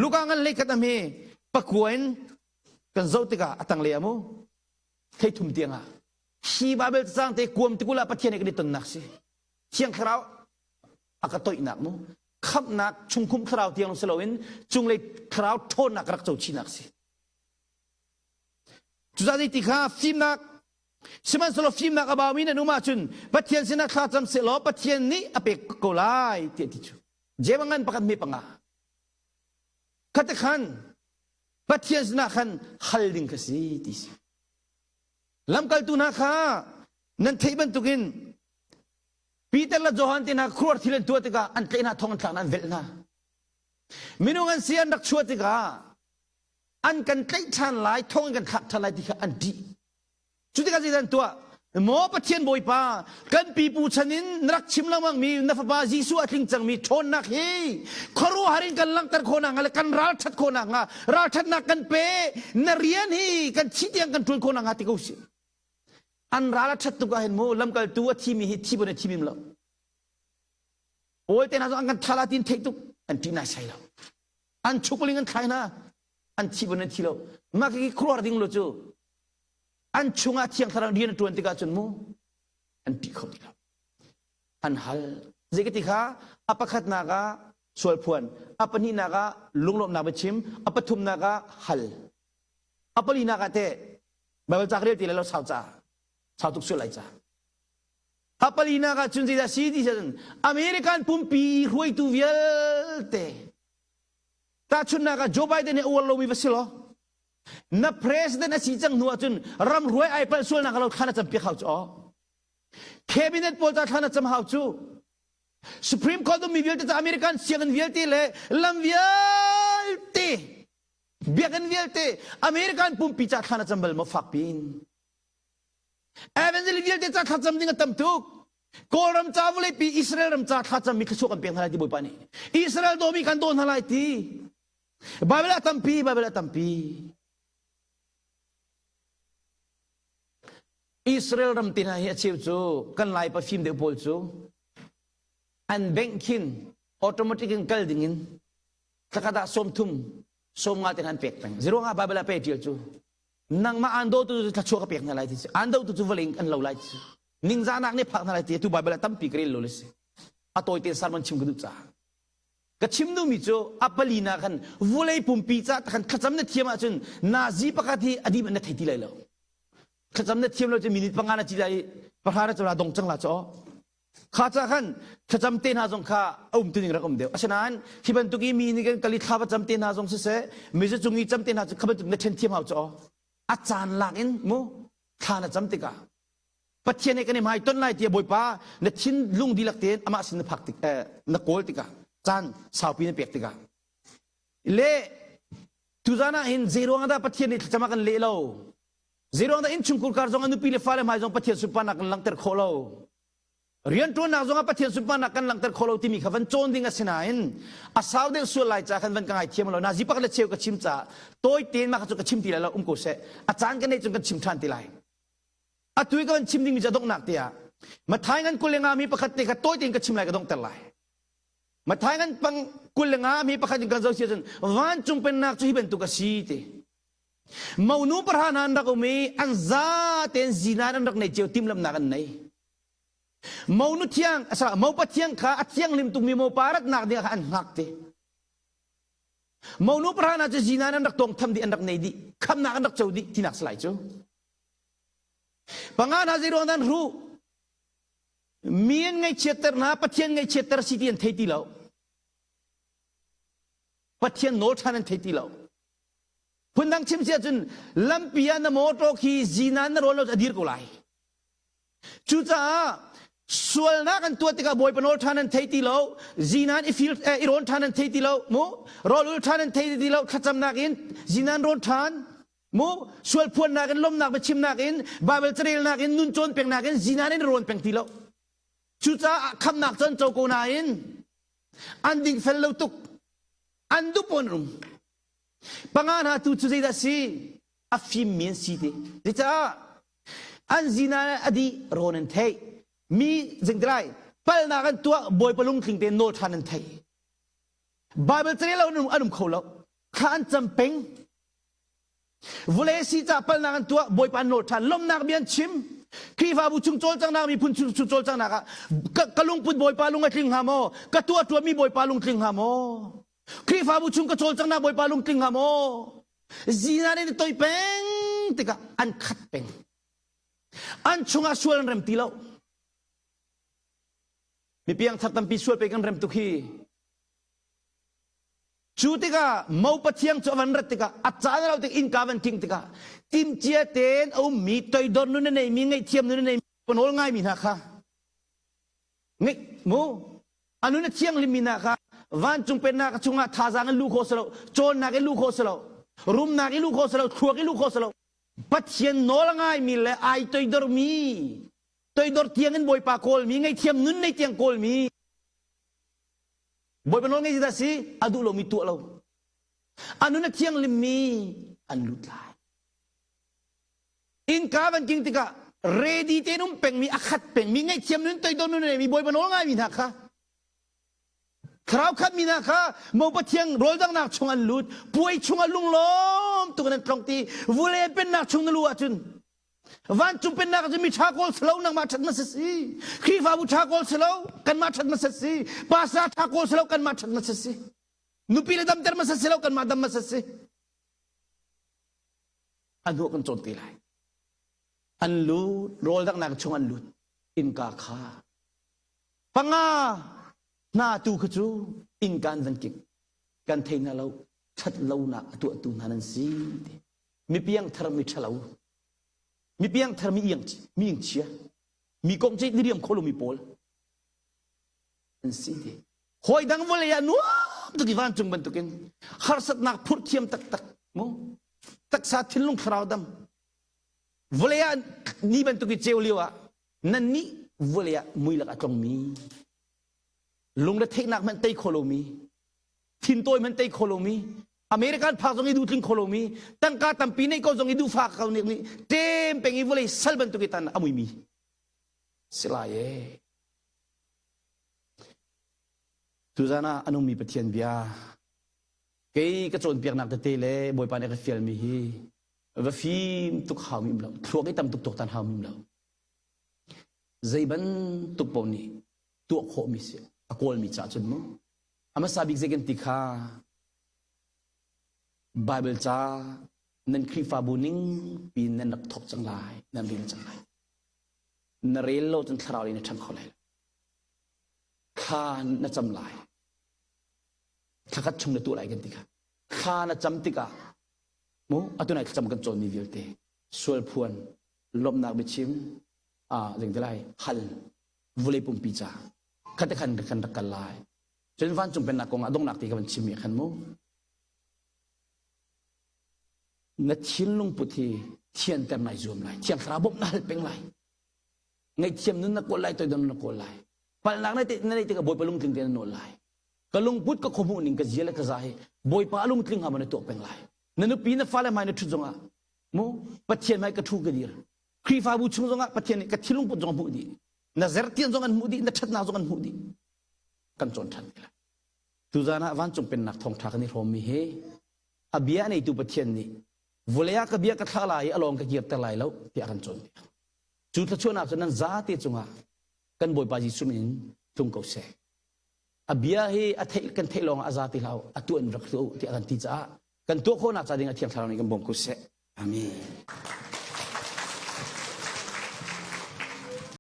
Luka ngan lei khat am hi pakua in kan zoh tikah a tanglei ah mu theithum tiang ah hi Baibal cacang te kuam tikul ah Pathian he kan i tonnak si. Thiang Thlarau a ka toihnak mu khamhnak chungkhum thlarau tiang si loin cunglei thlarau ṭhawnnak ka rak co chinak si. Cucaah ti kha fimnak sihmanhsehlaw fimnak a baumi nan um ahcun Pathian sinah thla cam sehlaw Pathian nih a pek ko lai tiah ti cu. Jeim a ngan pakhat hme panga. Khate khan Pathian sinah khan hal ding kha si ti si. Lamkaltu hna kha nan theih bantukin Peter le Johan te hna khuar thil an tuah tikah an tlaih hna thong an thlak hna an velh hna. Minung an si an rak chuah tikah an kan tlaih ṭhan lai thong in kan thlak ṭhan lai ti kha an ṭih cu tikah zeidah an tuah maw Pathian Bawipa kan pipu chan in na rak chim lengmang mi na fapa Jesuh a tling cangmi ṭhawnnak hi khuaruahhar in kan langhter khawhnak hnga le kan ralṭhat khawhnak hnga ralṭhatnak kan pe na rian hi kan thi tiang kan ṭuan khawhnak hnga ti ko sih an ral a ṭhat tuk ah hin mu lamkaltu a thimi hi thi bon a thi mim lo Paul te hna zong an kan thala tin theih tuk an ṭih nai sai lo an chukling an thlai hna an thi bon an thi lo mah khi khuaruahhar ding lo cu an chungah thiang thlarau rian a ṭuan tikah cun mu an ṭih kho ti lo an hal zei ka ti kha a pakhatnak ah sualphuan a pahnihnak ah lunglawmhnak biachim a pathumnak ah hal. A palinak ah teh Bible ca ka rel ti lai lo sau ca sau tuk sual lai ca. A palinak ah cun zeidah si ti cun American pumpi hruaitu vialte tahchunhnak ah Joe Biden nih a uar lomi va si law na president a si cang hnu ahcun ram hruai ai palh sualnak lo thla na campiak hau cu aw cabinet pawl ca thla na cam hau cu Supreme Court ummi vialte ca American sianginn vialte le lam vialte biakinn vialte American pumpi ca thla na cam bal maw fak piin Evangel vialte ca thlacam ding a tam tuk. Kawlram ca vawleipi Israel ram ca thlacam mi thluachuah kan pek hna lai ti Bawipa nih. Israel dawmi kan daw hna lai ti. Bible ah tampi, Bible ah tampi. Israel ram te hna hi a cheu cu kan lai pafim deuh pawl cu an bank khin automatic in kal ding in thlakhat ah sawmthum sawmnga te hna an pek peng. Zeruangah Bible ah pe tial cu nangmah aan dawtu cu thluachuah ka pek hna lai ti si aan dotu cu vawlei an lo lai ti si ningzahnak nih phak hna lai ti tu Bible ah tampi ka rel lo le si a tawi tein sermon chim ka duh caah ka chim duhmi cu a palina khan vulei pumpi ca khan thlacam na thiam ahcun nazi pakhat hi a dim na thei ti lai lo thlacam na thiam lo cu minute panga na ci lai pahra na cula dong cang la cho Kha ca khan thlacam te hna zong kha a um tuning rak um deuh. Asinain hi bantuk i mi nih kan kal i thla va cam te hna zong siseh, mizu cung i cam te hna cu kha bantuk na ṭhen thiam hau cu a caan lak in mu thla na cam tikah Pathian he kan i hmai ton lai tiah Bawipa na thinlung dihlak tein amah sin na phak tik eh, na kawl tikah caan saupi na pek tikah le tuzan ah hin zeiruang dah Pathian nih thlacam a kan leh lo zeiruang dah innchungkhur kar zong a nupi le fale hmai zong Pathian sunparnak kan langhter khawh lo Rianṭuannak zongah Pathian sunparnak kan langhter khawh lo timi kha van cawn ding a si nain a sau deuh sual lai ca khan van ka ngaithiam lo. Nazi pakhat le cheu ka chim caah tawi tein mah kha cu ka chim ti lai lo um ko seh. A caan ka neih cun kan chim ṭhan ti lai. Atu i ka van chim dingmi cu a donghnak te ah Mathai ngan 20 le nga mi pakhat te kha tawi tein ka chim lai ka donghter lai. Mathai ngan pang 20 le nga mi pakhat in kan zoh si ahcun vancung pennak cu hi bantuk a si ti. Monu pahra hna an rak um i an za tein zinan an rak nei cio timhlamhnak an nei. Monu thiang, asala, mopa thiang kha a thianghlim tukmi mopa ratnak ding ah an hngak te. Monu pahra hna cu zinan an rak tawngtham dih, an rak nei dih, khamnak an rak co dih tinak salai cu. Panga hna zeiruang dah an hruh? Mi an ngaihchiatter hna, Pathian ngaihchiatter si ti an thei ti lo. Pathian nawl ṭhan an thei ti lo. Phundang chim si ahcun lampi ah na motor khi zinan na rawn lo a dir ko lai. Cucaah sualnak an tuah tikah Bawipa nawl ṭhan an thei ti lo, zinan i fil eh, i rawn ṭhan an thei ti lo, mu rawl ul ṭhan an thei ti lo, thlacamnak in zinan rawn ṭhan, mu sual phuannak in lomnak biachimnak in Bible carelnak in nun cawn pengnak in zinan in rawn peng ti lo. Cucaah khamnak cu an co ko nain an dingfel lo tuk, an dup an um. Panga hna tu cu zeidah si? A fimmi an si ti. Zeicah an zina a dih rawn an theih. Mi zingtilai palnak an tuah Bawipa lungtling tein nawl ṭhan an theih. Bible carel lo an um kho lo. Thla an cam peng. Vawlei si ca palnak an tuah Bawipa an nawl ṭhan. Lomnak bia an chim. Khrihfabu chung cawlcanghnak miphun chung cawlcanghnak ah ka, ka lungput Bawipa lung a tling hnga maw? Ka tuah ṭuanmi Bawipa lungtling hnga maw? Khrihfabu chung ka cawlcanghnak Bawipa lungtling hnga maw? Zinan in toi peng tikah an khat peng. An chungah sual an rem ti lo. Mi piangthar tampi sual pe kan rem tuk hi. Cu tikah mo pathiang cu a van rat tikah a caan lo tik innka van king tikah timcia tein a ummi toidor nun a neimi ngaihthiam nun a neimi panawl ngaimi hna kha ngeih mu A nun a thianghlimmi hna kha vancung pennak chungah thazaang in luh khawh si lo, cawnnak in luh khawh si lo, rumnak in luh khawh si lo, thluak in luh khawh si lo. Pathian nawl a ngaimi le ai toidormi, toidor tiang in Bawipa kawlmi, ngaihthiam nun nei tiang kawlmi, Bawipa nawl ngei dah si, a duh lomi tuah lo. A nun a thianghlimmi an lut lai. Innka van king tikah ready tein um pengmi a khat pengmi ngaihthiam nun toidor nun mi Bawipa nawl ngaimi hna kha thlarau khatmi hna kha mo pathian rawldangnak chung an lut puai chung ah lunglawm tuk in an tlong ti vule pennak chung na lu ahcun vancung pennak ahcun mi ṭha kawl si lo nangmah ṭhat hmasa si Khrihfabu ṭha kawl si lo kanmah ṭhat hmasa si pastor ṭha kawl si lo kanmah ṭhat hmasa si nupi le damter hmasa si lo kanmah dam hmasa si. A hnuah kan cawn te lai. An lut, rawl danghnak chung an lut. Innka kha. Panga hna tu kha cu innka an van kik. Kan thei hna lo, ṭhat lonak a tuahtu hna nan si. Mi piangthar mi ṭhalo. Mi piangthar mi iang mi ingchia. Mi kong ceih diriam kho lomi pawl an si ti. Hawi dang vawlei ah nuam tuk i vancung bantukin harsatnak phurh thiam taktak mu taksa thinlung thlarau dam vawlei ah ni bantuk i ceu lio ah nannih vawlei ah mui lak a tlongmi lungretheihnak hmanh tei kho lomi thintawi hmanh tei kho lomi American phak zong i duh tling kho lomi tangka tampi neih ko zong i duhfa ko nih nih ṭem peng i vawlei sal bantuk i tan a muimi si lai e tuzan ah a nungmi Pathian bia kei ka cawnpiaknak tete le Bawipa nih a ka fialmi hi va fim tuk hau mi um lo thluak i tam tuk tuaktan hau mi um lo zei bantuk paoh nih tuah khawhmi si a kawlmi caah cun mu a hmasa bik zei kan ti kha Bible ca nan Khrihfabu ning piin nan rak thawk cang lai nan rel cang lai na rel lo cun thlarau in na ṭhang kho lai lo thla na cam lai thla khat chung na tuah lai kan ti kha thla na cam tikah mu atu nai thlacam kan cawnmi vialte sual phuan lawmhnak biachim a zing te lai hal vulei pumpi ca khat khan kan rak kal lai cun vancung pennak kong ah donghnak ti ka van chim mi khan mu na thinlung put hi thianter nai zuam lai thiang thlarau bawmh na hal peng lai ngaihthiam nun na kawl lai toidon na kawl lai palnak na na neih tikah bawipa lungtling te na nawl lai ka lungput ka khuamuh ning ka zia le ka za hi bawipa a lungtling hnga maw na tuak peng lai na nupi na fale hmai na ṭhut zongah mu pathian hmai ka ṭhu ka dir Khrihfabu chung zongah Pathian nih ka thinlung put zong hmuh dih na zertian zong an hmuh dih na ṭhatnak zong an hmuh dih kan cawn ṭhan ti lai tuzan ah vancung pennak thawngṭha kan i hrawmmi hi a bia neitu Pathian nih vawlei ah ka bia ka thlah lai i a lawng ka kirter lai lo tiah kan cawnpiak cu thluachuahnak cu nan zate cungah kan Bawipa Jesuh min in tlung ko seh a bia hi a theih kan theih lawng ah a za ti hlah a tuah in rak tuah u tiah kan ti caah kan tuah khawhnak ca ding ah Thiang Thlarau nih kan bawm ko seh amen.